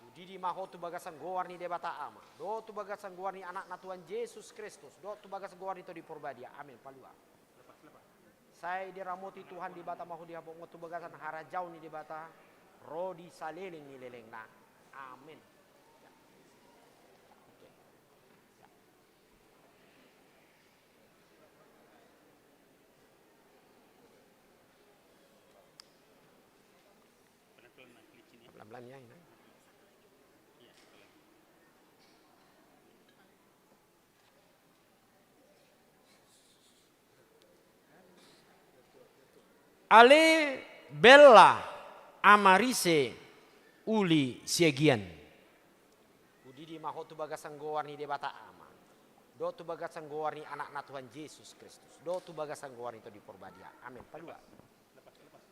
Hudidi ma ho tu bagasan goar ni Debata Ama, dohot tu bagasan goar ni Anakna Tuhan Jesus Kristus, dohot tu bagasan goar ni Tondi Porbadia. Amin. Palua. Sai diramoti Tuhan Debata ma ho di hamu tu bagasan harajaon ni Debata, ro di saleleng ni lelengna. Amin. Ya. Oke. Ya. Pelan-pelan, Nang, licin, ya. Pelan-pelan, ya, Inang. Iya, satu lagi. Ale Bella Amarise Uli Siagian. Hudidi ma ho tu bagasan goar ni Debata Ama, dohot tu bagasan goar ni Anakna Tuhan Jesus Kristus, dohot tu bagasan goar ni Tondi Porbadia. Amin. Palua.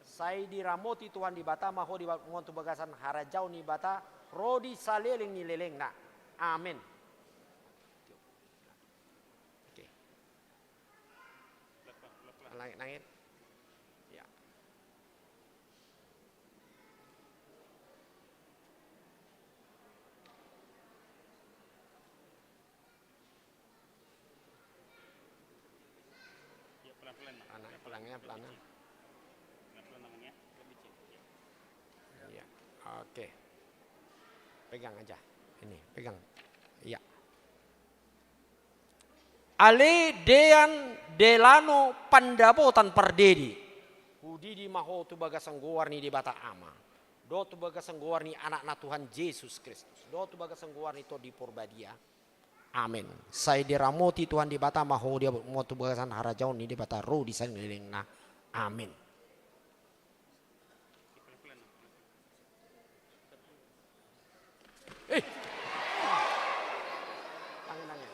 Sai diramoti Tuhan Debata ma ho di ba-, ma ho tu bagasan harajaon ni Debata, ro di saleleng ni lelengna. Amin. Oke. Langit, langit. Ya. Ya, pelan-pelan, Nang. Pelan, pelan, pelan. Pelan-pelan, Nang, ya. Lebih licin. Ya. Iya. Oke. Pegang aja. Ini, pegang. Iya. Ale Dean Delano Pandapotan Pardede. Hudidi ma ho tu bagasan goar ni Debata Ama, dohot tu bagasan goar ni Anakna Tuhan Jesus Kristus, dohot tu bagasan goar ni Tondi Porbadia. Amin. Sai diramoti Tuhan Debata ma ho di, ma ho tu bagasan harajaon ni Debata, ro di saleleng ni lelengna. Amin. Eh. Nangit, nangit.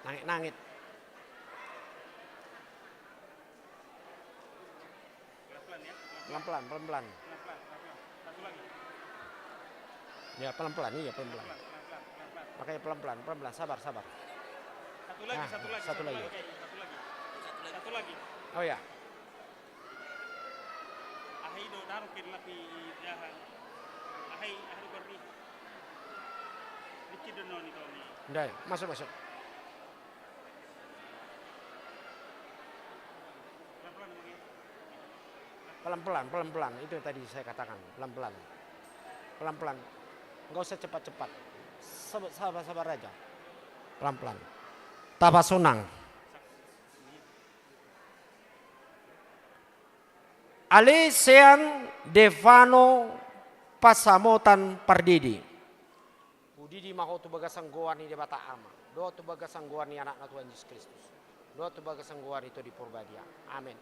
Nangit, nangit. Pelan-pelan, ya. Pelan-pelan, pelan-pelan. Pelan-pelan, pelan-pelan. Satu lagi. Ya, pelan-pelan, iya, pelan-pelan. Pelan-pelan, pelan-pelan, pelan-pelan. Makanya pelan-pelan, pelan-pelan, sabar, sabar. Satu lagi, nah, satu lagi, satu lagi. Satu lagi. Satu lagi. Oh, ya. Aha i do, taruh ke lapi jahan. Aha i, aha do bari. Licin do noni kau ni. Ndai, masuk, masuk. Pelan-pelan, pelan-pelan. Itu yang tadi saya katakan, pelan-pelan. Pelan-pelan. Nggak usah cepat-cepat. Sab-, sabar-sabar aja. Pelan-pelan. Tapasonang. Ale Sean Devano Pasamotan Pardede. Hudidi ma ho tu bagasan goar ni Debata Ama, dohot tu bagasan goar ni Anakna Tuhan Jesus Kristus, dohot tu bagasan goar ni Tondi Porbadia. Amin.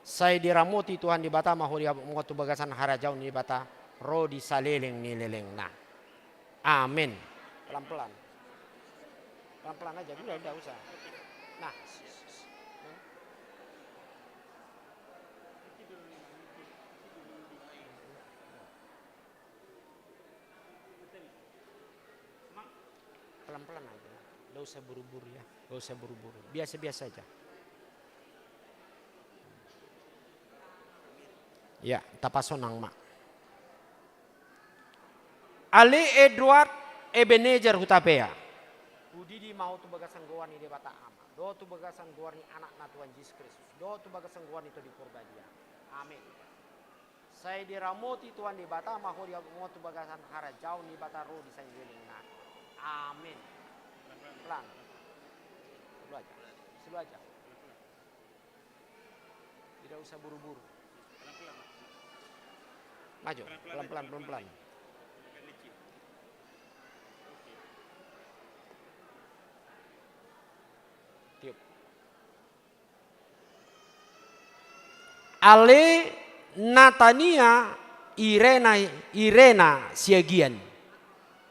Sai diramoti Tuhan Debata ma ho di, ma ho tu bagasan harajaon ni Debata, ro di saleleng ni lelengna. Amin. Pelan-pelan. Pelan-pelan aja dulu, nggak usah. Nah. Pelan-pelan aja. Nggak usah buru-buru, ya. Nggak usah buru-buru. Biasa-biasa aja. Ya, tapasonang ma. Ale Edward Ebenezer Hutapea. Hudidi ma ho tu bagasan goar ni Debata Ama, dohot tu bagasan goar ni Anakna Tuhan Jesus Kristus, dohot tu bagasan goar ni Tondi Porbadia. Amin. Sai diramoti Tuhan Debata ma ho di, ma ho tu bagasan harajaon ni Debata, ro di salelengna. Amin. Pelan. Slow aja. Slow aja. Tidak usah buru-buru. Maju, pelan-pelan, pelan-pelan. Tiup. Ale Natania Irena, Irena Siagian.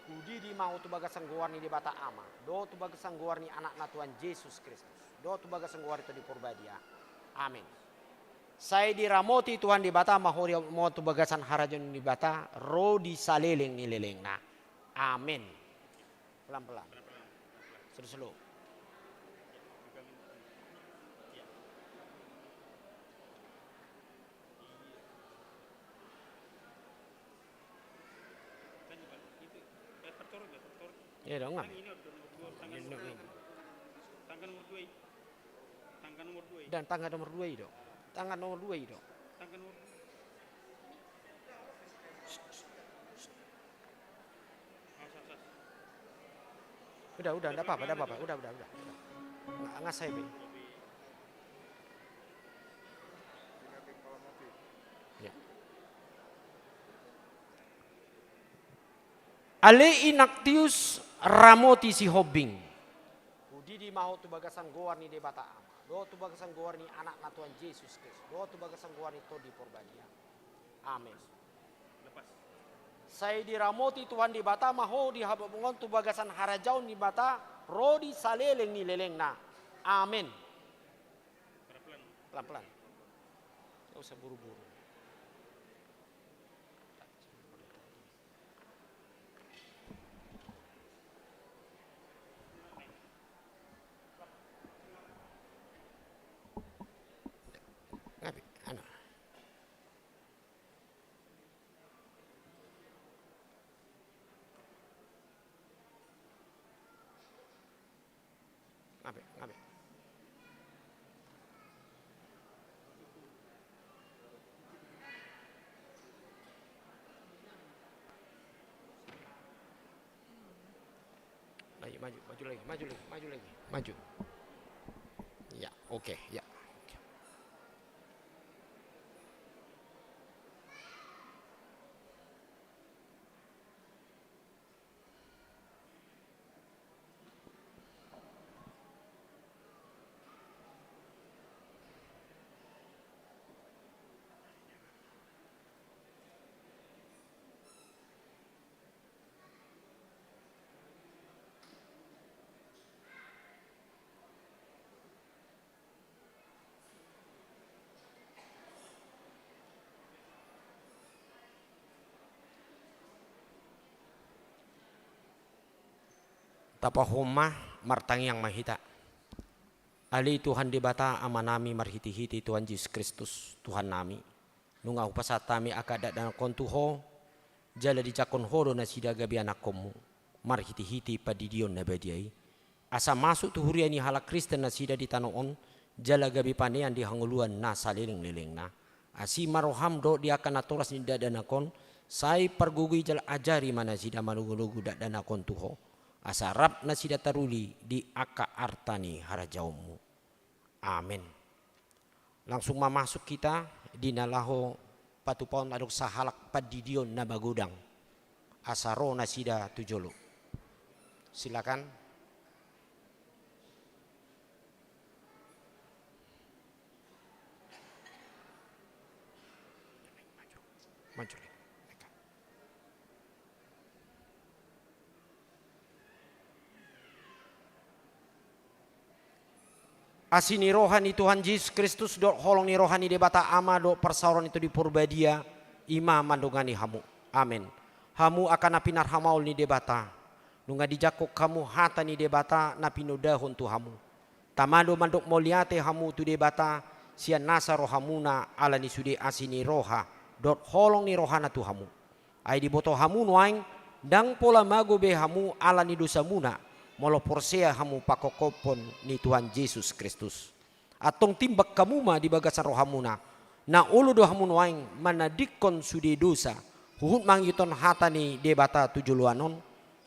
Hudidi ma ho tu bagasan goar ni Debata Ama, dohot tu bagasan goar ni Anakna Tuhan Jesus Kristus, dohot tu bagasan goar ni Tondi Porbadia. Amin. Sai diramoti Tuhan Debata ma ho di, ma tu bagasan harajaon ni Debata ro di saleleng ni lelengna. Amin. Pelan-pelan. Slow, slow. Iya dong, Am. Tangga nomor dua i. Tangga nomor dua i. Dan tangga nomor dua i do. Tangga nomor dua i do. Tangga nomor dua. Udah, udah, nggak apa-apa, nggak apa-apa. Udah, udah, udah, udah. Nggak, nggak saya be. Ya. Ale Inaktius, ramoti Sihombing. Hudidi ma ho tu bagasan goar ni Debata Ama, dohot tu bagasan goar ni Anakna Tuhan Jesus Kristus, dohot tu bagasan goar ni Tondi Porbadia. Amin. Sai diramoti Tuhan Debata ma ho di hababungon tu bagasan harajaon ni Debata ro di saleleng ni lelengna. Amin. Pelan-pelan. Nggak usah buru-buru. Ngabe, anu. Ngabe, ngabe. Maju, maju, maju lagi, maju lagi, maju lagi, maju. Ya, oke, ya. Oke. Tapahohom ma, martangiang ma hita. Ale Tuhan Debata Amanami marhitehite Tuhan Jesus Kristus, Tuhannami. Nunga hupasahat hami angka dakdanak on tu Ho, jala dijangkon Ho do nasida gabe anakkonmu, marhitehite pandidion na badia i. Asa masuk tu huria ni halak Kristen nasida di tano on, jala gabe panean di hangoluan na saleleng-lelengna. Asi ma roham dohot di angka natoras ni dakdanak on, sai pargogoi jala ajari ma nasida manogu-nogu dakdanak on tu Ho. Asa rap nasida taruli di angka arta ni harajaonmu. Amen. Langsung ma masuk hita di na laho patupaon adong sahalak pandidion na magodang. Asa ro nasida tu jolo. Silakan. Maju lagi. Asi ni roha ni Tuhan Jesus Kristus dohot holong ni roha ni Debata Ama dohot parsaoran ni Tondi Porbadia, i ma mandongani hamu. Amen. Hamu angka na pinarhamaol ni Debata, nunga dijangkon hamu hata ni Debata na pinodahon tu hamu. Tama do mandok mauliate hamu tu Debata sian nasa rohamuna ala ni sude asi ni roha dohot holong ni rohana tu hamu. Ai diboto hamu nuaeng, ndang pola mago be hamu ala ni dosamuna, molo porsea hamu pangkophopon ni Tuhan Jesus Kristus. Antong timbang hamu ma di bagasan rohamuna, na olo do hamu nuaeng manadingkon sude dosa, huhut mangihuthon hata ni Debata tu joloan on,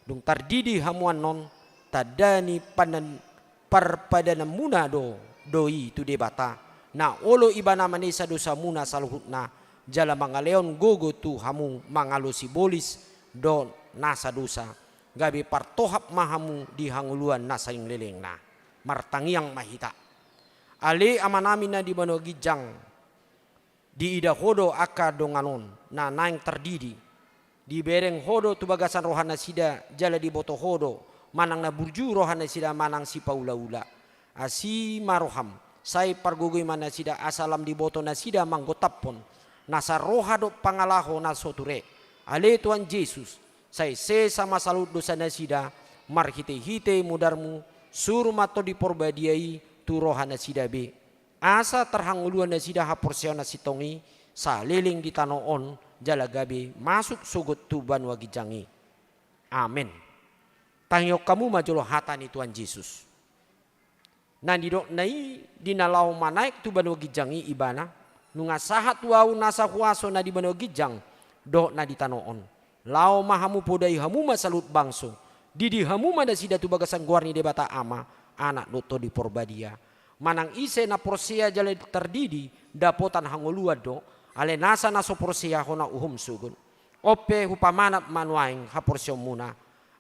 dung tardidi hamu annon, tanda ni panan-, parpadananmuna do, do i tu Debata, na olo Ibana manesa dosamuna saluhutna, jala mangalehon gogo tu hamu mangalo sibolis dohot nasa dosa, gabe partohap ma hamu di hangoluan na saleleng-lelengna. Martangiang ma hita. Ale Amanami na di banua ginjang, diida Ho do angka dongan on na naeng tardidi. Dibereng Ho do tu bagasan rohanasida jala diboto Ho do manang na burju rohanasida manang sipaula-ula. Asi ma roham, Sai pargogoi ma nasida asa lam diboto nasida manggotaphon nasa roha dohot pangalaho na so ture. Ale Tuhan Jesus, sai sesa ma saluhut dosa nasida marhitehite mudarmu, suru ma Tondi Porbadia i tu roha nasida be. Asa tarhangoluan nasida haporseaon na sintong i saleleng di tano on jala gabe masuk sogot tu banua ginjang i. Amen. Tangihon hamu ma jolo hata ni Tuhan Jesus. Na nidokna i di na laho manaek tu banua ginjang i ibana, nunga sahat tu ahu nasa huaso na di banua ginjang dohot na di tano on. Laho ma hamu podai hamu ma saluhut bangso, didi hamu ma nasida tu bagasan goar ni Debata Ama, Anak dohot Tondi Porbadia. Manang ise na porsea jala tardidi dapotan hangoluan do, alai nasa na so porsea hona uhum sogot. On pe hupamanat ma nuaeng haporseaonmuna,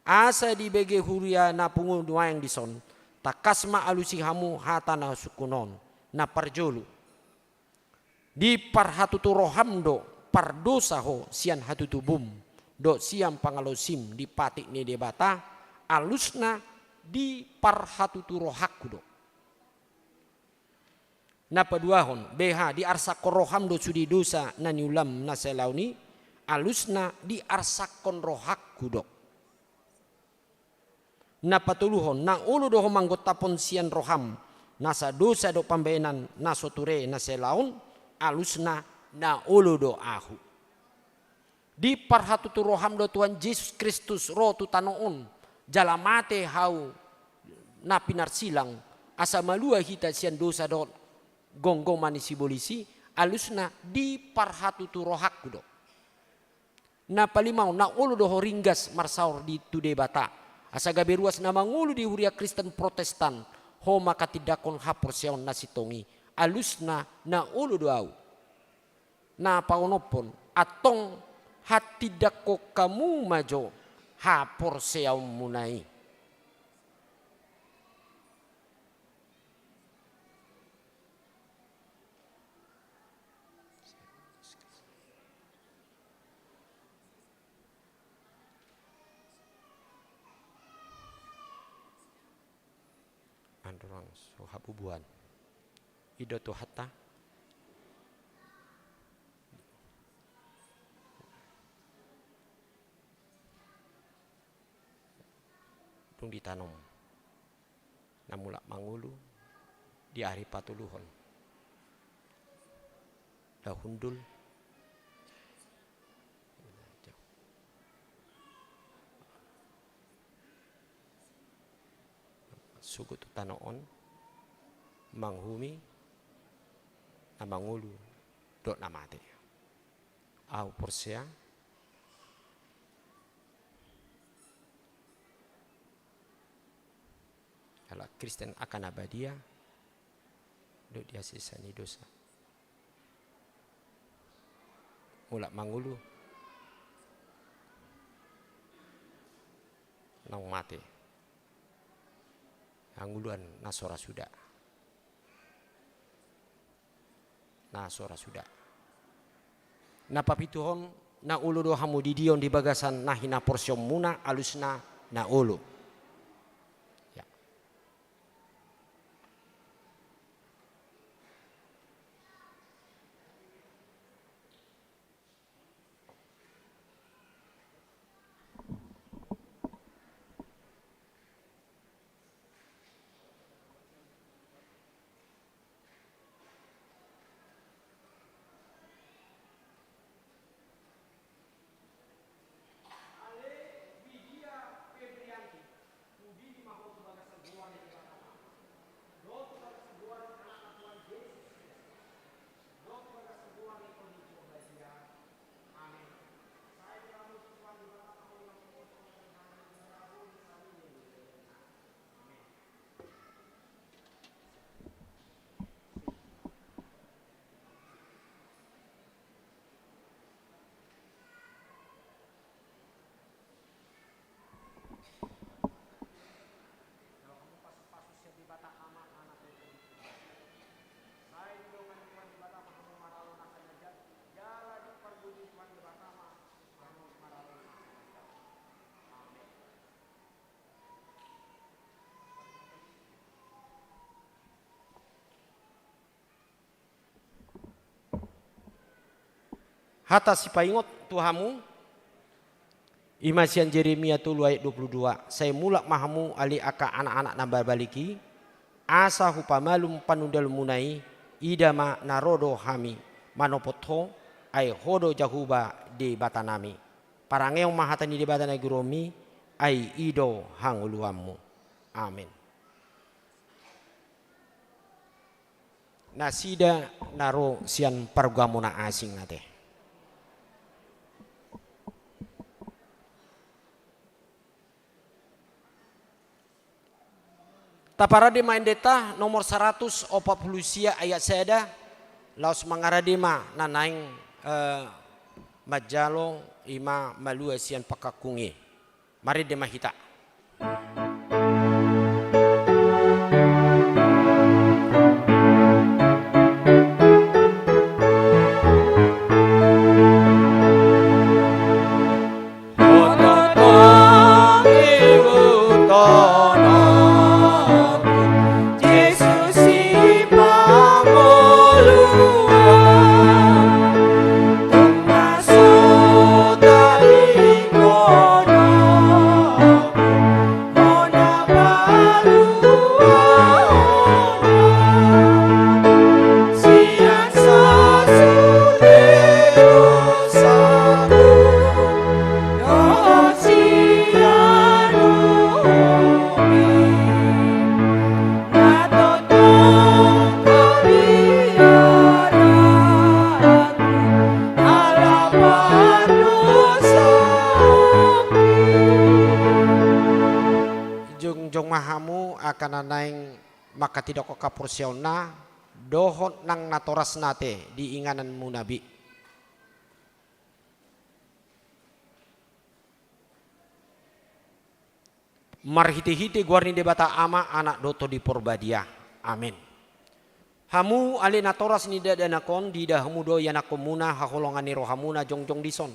asa dibege huria na pungu nuaeng dison, tangkas ma alusi hamu hata na sungkun on. Na parjolo, diparhatutu roham do pardosa ho sian hatutubum dohot sian pangalaosim di patik ni Debata, alusna diparhatutu rohangku do. Na paduahon, beha diarsakkon roham do sude dosa na niulam na salaon i, alusna diarsakkon rohangku do. Na patoluhon, na olo do ho manggotaphon sian roham nasa dosa dohot pambahenan na so ture na salaon, alusna na olo do ahu. Diparhatutu roham do Tuhan Jesus Kristus ro tu tano on, jala mate hau na pinarsilang, asa malua hita sian dosa dohot gomgoman ni sibolis i, alusna diparhatutu rohangku do. Na palimahon, na olo do ho ringgas marsaor di tu Debata, asa gabe ruas na mangolu di huria Kristen Protestan, ho manghatindanghon haporseaon na sintong i, alusna na olo do ahu. Na paonomhon, antong hatindangkon hamu ma jo haporseaonmuna i. Andorang so habubuhan, i do Tuhanta. Dung ditanom na mulak mangolu di ari patoluhon. Dao hundul. Sogot tu tano on manguhumi na mangolu dohot na mate. Ahu porsea halak Kristen angka na badia dohot di hasesaan ni dosa. Mulak mangolu naung mate. Hangoluan na so ra suda. Na so ra suda. Na papituhon, na olo do hamu didion di bagasan na hinaporseaonmuna, alusna na olo. Ya. Hata sipaingot tu hamu, i ma sian Jeremia tolu ayat dua puluh dua, sai mulak ma hamu ale angka anak-anak na marbalik i, asa hupamalum panundalmuna i, ida ma na ro do hami manopot ho, ai ho do Jahowa Debatanami. Parangehon ma hata ni Debata na giromi, ai i do hangoluanmu. Amen. Nasida na ro sian parugamo na asing ate. Taparade ma endenta nomor saratus opat pulu sia ayat sada, laos mangarade ma na naeng, eh, manjalo i ma malua sian pangkangkung i. Marende ma hita. Jongjong ma hamu angka na naeng mangkatidokhon haporseaonna dohot nang natorasna ate di ingananmuna be. Marhitehite goar ni Debata Ama, Anak dohot Tondi Porbadia. Amen. Hamu ale natoras ni dakdanak on, diida hamu do ianakkonmuna haholongan ni rohamuna jongjong dison.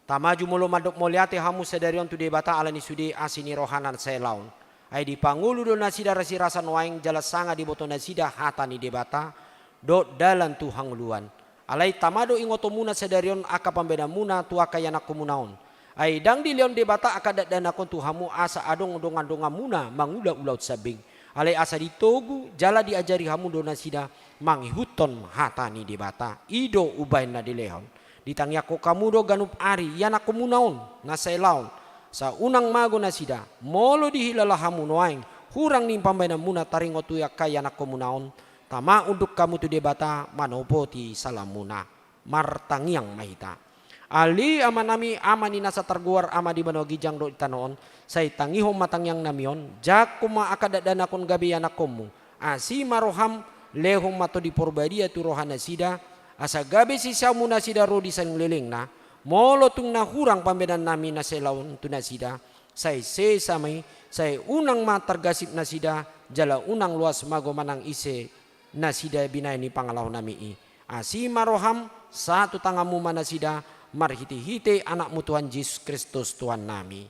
Tama jumolo mandok mauliate hamu sadari on tu Debata ala ni sude asi ni rohana na sai laon. Ai dipangolu do nasida rasirasa nuaeng jala sanga diboto nasida hata ni Debata dohot dalan tu hangoluan. Alai tama do ingotonmuna sadari on angka pambahenanmuna tu angka ianakkonmuna on. Ai ndang dilehon Debata angka dakdanak on tu hamu asa adong dongandonganmuna mangula ulaon sambing. Alai asa ditogu jala diajari hamu do nasida mangihuthon hata ni Debata. I do umbahen na dilehon. Ditangiangkon hamu do ganup ari ianakkonmuna on na sai laon. Asa unang mago nasida, molo dihilala hamu nuaeng hurang ni pambahenanmuna taringot tu angka ianakkonmuna on, tama unduk hamu tu Debata manopoti salamuna. Martangiang ma hita. Ale Amanami, Ama ni nasa targoar Ama di banua ginjang dohot di tano on, sai tangihon ma tangiangnami on, jangkon ma angka dakdanak on gabe ianakkonmu. Asi ma roham, lehon ma Tondi Porbadia tu roha nasida, asa gabe siseanmu nasida ro di saleleng lelengna. Molo tung na hurang pambahenannami na sai laon tu nasida, sai sesa ma i, sai unang ma targasip nasida, jala unang loas mago manang ise nasida binahen ni pangalahonami i. Asi ma roham, sahat tu tanganmu ma nasida, marhitehite Anakmu Tuhan Jesus Kristus Tuhannami.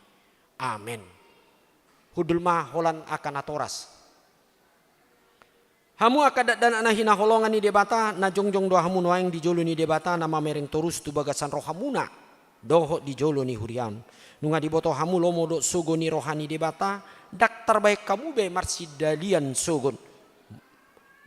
Amen. Hundul ma holan angka natoras. Hamu angka dakdanak na hinaholongan ni Debata, na jongjong do hamu nuaeng di jolo ni Debata na mamereng torus tu bagasan rohamuna dohot di jolo ni huria on. Nunga diboto hamu lomo dohot sogo ni roha ni Debata, ndang tarbahen hamu be marsindalian sogot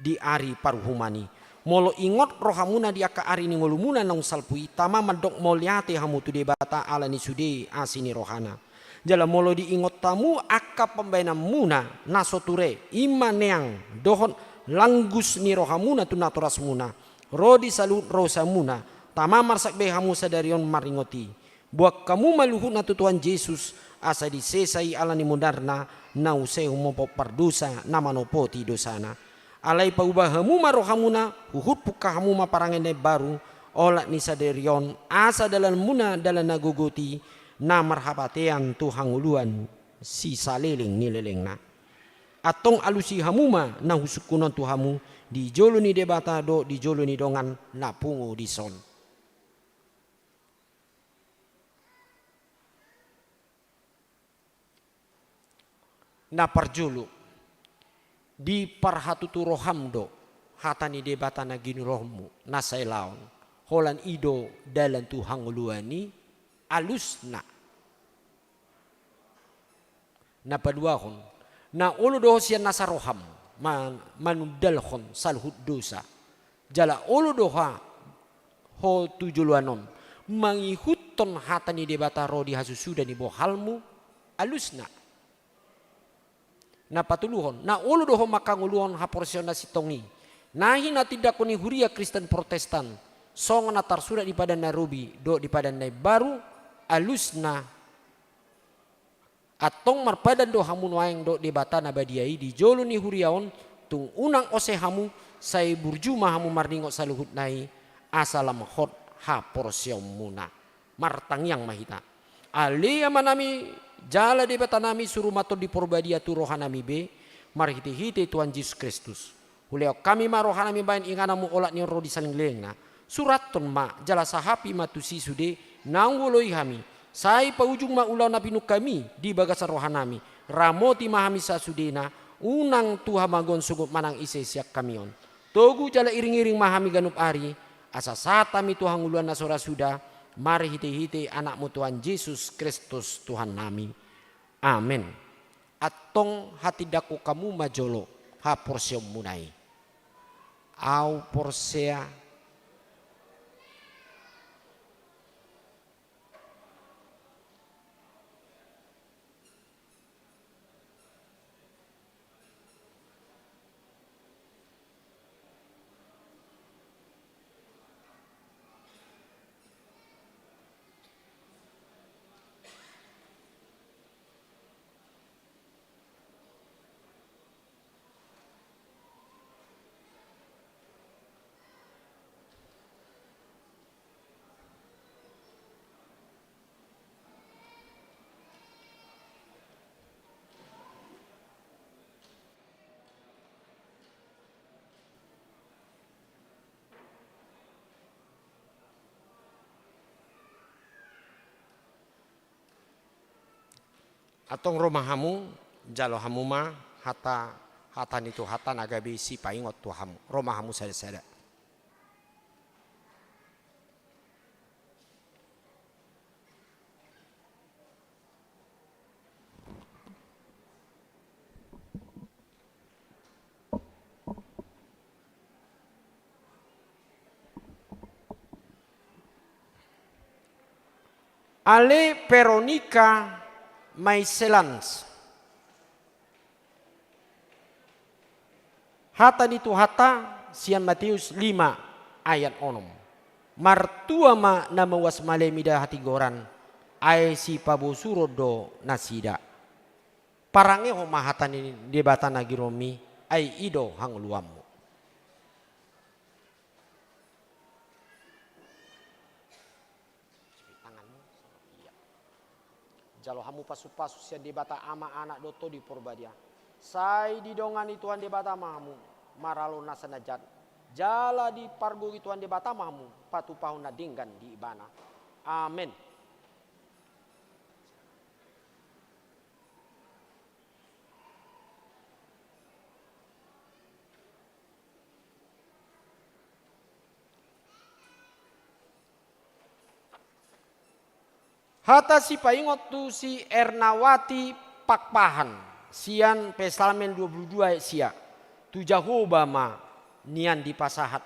di ari paruhuman i. Molo ingot rohamuna di angka ari ni ngolumuna naung salpu i, tama mandok mauliate hamu tu Debata ala ni sude asi ni rohana. Jala molo diingot hamu angka pambahenanmuna na so ture, i ma neang dohot langgus ni rohamuna tu natorasmuna, ro di saluhut rosamuna, tama marsak be hamu sadari on maringot i. Boan hamu ma luhutna tu Tuhan Jesus, asa disesa i ala ni munarna, na use humopot pardosa, na manopoti dosana. Alai pauba hamu ma rohamuna, huhut pungka hamu ma parange na imbaru, olat ni sadari on, asa dalanmuna dalan na gogot i, na marhapatean tu hangoluan sisaleleng ni lelengna. Antong alusi hamu ma na husungkun on tu hamu, di jolo ni Debata dohot di jolo ni dongan na pungu dison. Na parjolo, diparhatutu roham do hata ni Debata na ginuruhonmu na sai laon. Holan i do dalan tu hangoluan i, alusna. Na paduahon, na olo do ho sian nasa roham ma-, manundalhon saluhut dosa. Jala olo do ho tu joloan on mangihuthon hata ni Debata ro di hasusuda ni bohalmu, alusna. Na patoluhon, na olo do ho manghangoluhon haporseaon na sintong i. Na hinatindangkon ni huria Kristen Protestan, songon na tarsurat di Padan na Robi dohot di Padan na Imbaru, alusna. Antong marpadan do hamu nuaeng dohot Debata na badia i di jolo ni huria on, tung unang ose hamu, sai burju ma hamu marningot saluhutna i, asa lam hot haporseaonmuna. Martangiang ma hita. Ale Amanami, jala Debatanami, suru ma Tondi Porbadia tu rohanami be, marhitehite Tuhan Jesus Kristus. Hulehon hami ma rohanami bahen ingananmu olat ni on ro di salelenglelengna. Surathon ma, jala sahapi ma tusi sude naung huoloi hami. Sai paujung ma ulaon na pinungka hami di bagasan rohanami. Ramoti ma hami sasudena, unang tu hamagoan sogot manang ise sian hami on. Togu jala iring-iring ma hami ganup ari, asa sahat hami tu hangoluan na so ra suda, marhitehite Anakmu Tuhan Jesus Kristus Tuhannami. Amen. Antong hatindangkon hamu ma jolo haporseaonmuna i. Ahu porsea. Antong ro ma hamu, jalo hamu ma hata, hata ni Tuhanta na gabe sipaingot tu hamu. Ro ma hamu sada-sada. Ale Veronica Maiselans. Hata ni Tuhanta sian Mateus lima ayat onom. Martua ma na mauas male mida hatigoran, ai sipabosuron do nasida. Parangehon ma hata ni Debata na giromi, ai i do hangoluanmu. Tanganmu. Iya. Jalo hamu pasu-pasu sian Debata Ama, Anak dohot Tondi Porbadia. Sai didongani Tuhan Debata ma hamu maralo nasa na jat. Jala dipargogoi Tuhan Debata ma hamu patupahon na denggan di Ibana. Amen. Hata sipaingot tu si Ernawati Pakpahan, sian Psalmen dua puluh dua ayat sia. Tu Jahowa ma nian dipasahat,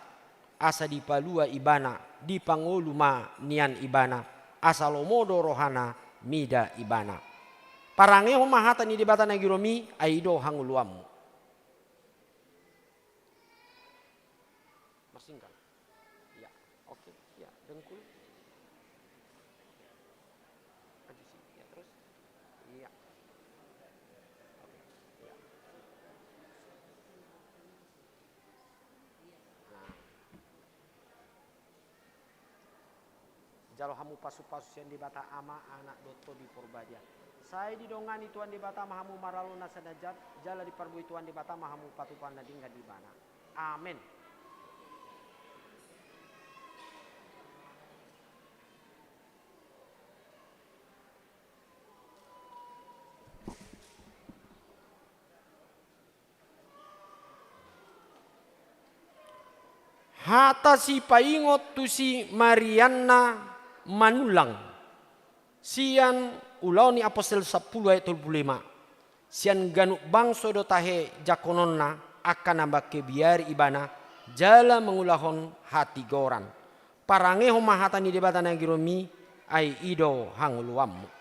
asa dipalua Ibana, dipangolu ma nian Ibana, asa lomo do rohana mida Ibana. Parangehon ma hata ni Debata na giromi, ai i do hangoluanmu. Marsingkal. Iya, oke. Iya, dengkul. Maju sini, ya, terus. Iya. Oke, iya. Nah. Jalo hamu pasu-pasu sian Debata Ama, Anak dohot Tondi Porbadia. Sai didongani Tuhan Debata ma hamu maralo nasa na jat, jala dipargogoi Tuhan Debata ma hamu patupahon na denggan di Ibana. Amen. Hata sipaingot tu si Marianna Manullang. Sian Ulaon ni Apostel sampulu ayat tolu pulu lima. Sian ganup bangso do tahe jangkononna angka na mangkebiari ibana jala mangulahon hatigoran. Parangehon ma hata ni Debata na girommi, ai i do hangoluanmu.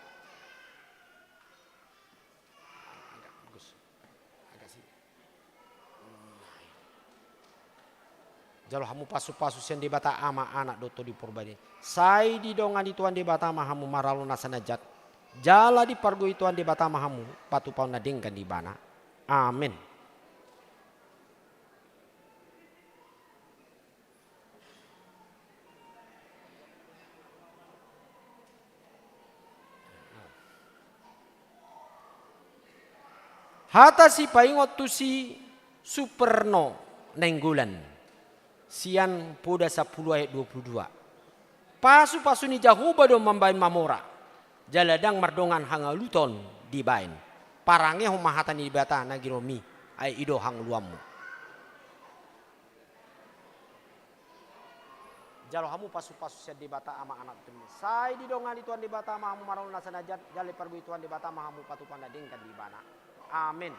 Jalo hamu pasupasu sian Debata Ama, Anak dohot Tondi Porbadia. Sai didongani Tuhan Debata ma hamu maralo nasa na jat. Jala dipargogoi Tuhan Debata ma hamu patupahon na denggan di Ibana. Amen. Hata sipaingot tu si Suparno Nainggolan. Sian Poda sampulu ayat dua pulu dua. Pasupasu ni Jahowa do mambahen mamora, jala ndang mardongan hangaluton dibahen. Parangehon ma hata ni Debata na girommi, ai i do hangoluanmu. Jalo hamu pasupasu sian Debata Ama, Anak dohot Tondi. Sai didongani Tuhan Debata ma hamu maralo nasa na jat, jala dipargogoi Tuhan Debata ma hamu patupahon na denggan di Ibana. Amen.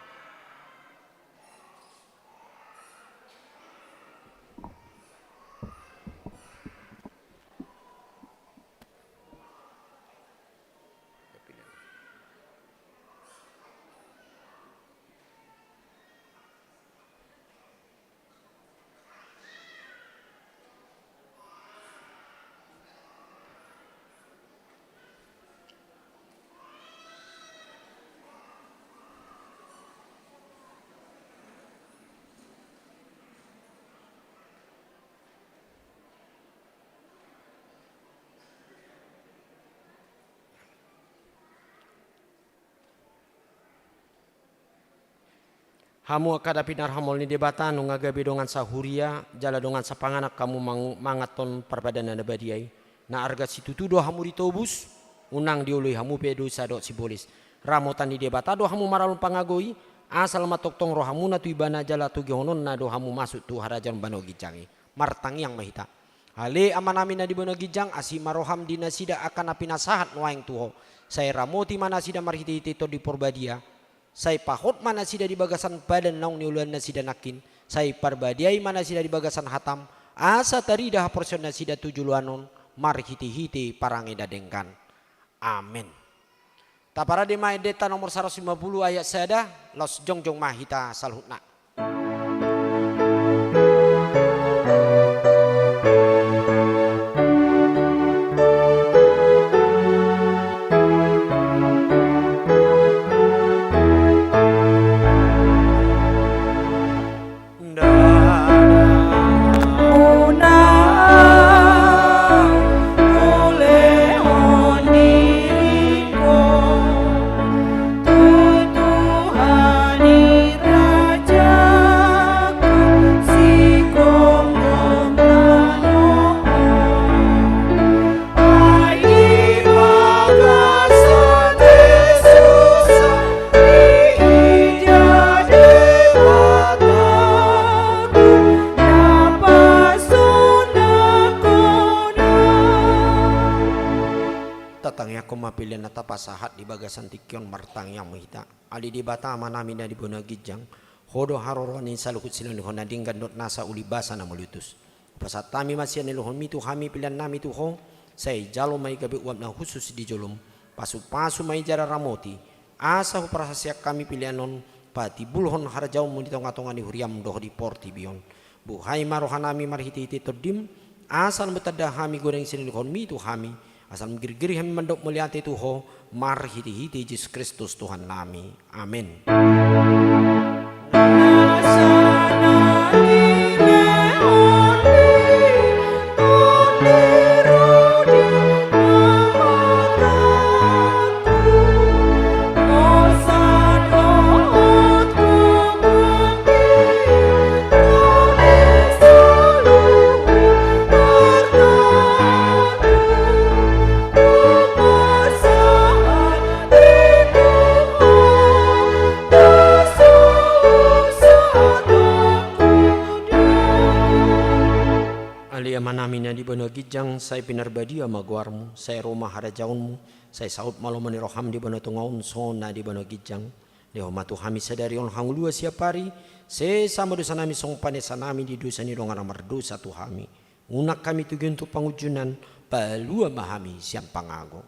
Hamu angka na pinarhamaol ni Debata, nunga gabe dongan sahuria jala dongan sapanganan hamu mang-, manganhon parpadanan na badia i. Na arga situtu do hamu ditobus, unang dioloi hamu pe dosa dohot sibolis. Ramotan ni Debata do hamu maralo pangagoi, asal ma tongtong rohamuna tu Ibana jala togihononna do hamu masuk tu harajaon banua ginjang i. Martangiang ma hita. Ale Amanami na di banua ginjang, asi ma roham di nasida angka na pinasahat nuaeng tu Ho. Sai ramoti ma nasida marhitehite Tondi Porbadia. Sai pahot ma nasida di bagasan padan naung nioloan nasida nangkin. Sai parbadiai ma nasida di bagasan hatam, asa tarida haporseaon nasida tu joloan on marhitehite parange na denggan. Amen. Taparade ma endenta nomor saratus lima pulu ayat sada, laos jongjong ma hita saluhutna. Tatangiangkon ma pelean na tapasahat di bagasan tingki on, martangiang ma hita. Ale Debata Amanami na di banua ginjang, Ho do haroroan ni saluhut silehonlehon na denggan dohot nasa uli basa na mauliutus. Hupasahat hami ma sian nilehonmi tu hami peleannami tu Ho, sai jalo ma i gabe uap na hushus di jolom, pasupasu ma i jala ramoti, asa huparhaseang hami pelean on, patimbulhon harajaonmu di tongatonga ni huriam dohot di portibi on. Buhai ma rohanami marhitehite Tondim, asa lam tanda hami godang silehonlehonmi tu hami, asa lam girgir hami mandok mauliate tu Ho, marhitehite Jesus Kristus Tuhannami. Amen. Banua ginjang, sai pinarbadia ma goarmu, sai ro ma harajaonmu, sai saut ma lomo ni roham di banua tonga on songon na di banua ginjang. Lehon ma tu hami sadari on hangoluan siap ari, sesa ma dosanami songon panesanami di dosa ni dongan na mardosa tu hami. Unang hami togihon tu pangunjunan, palua ma hami sian pangago.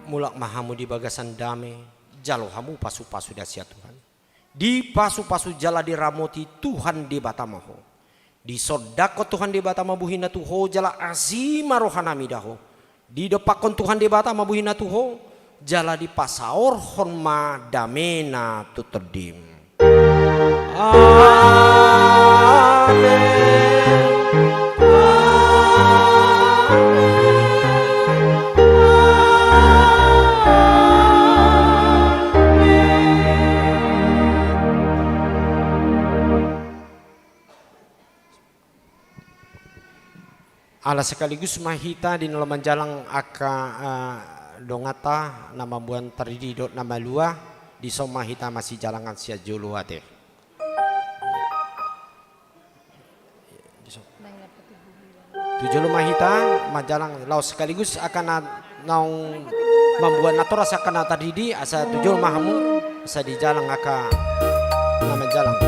Mulak ma hamu di bagasan dame, jalo hamu pasupasu da sian Tuhan. Dipasupasu jala diramoti Tuhan Debata ma ho. Disondangkon Tuhan Debata ma bohina tu ho jala asi ma rohanami da ho. Didompakkon Tuhan Debata ma bohina tu ho jala dipasaorhon ma damena tu tondim. Amen. Ala sekaligus ma hita di na laho manjalang angka, eh, donganta na mamboan tardidi dohot na malua, dison ma hita masijalangan sian jolo ate. Tu jolo ma hita manjalang laos sekaligus angka na naung mamboan natoras angka na tardidi, asa tu jolo ma hamu asa dijalang angka na manjalang.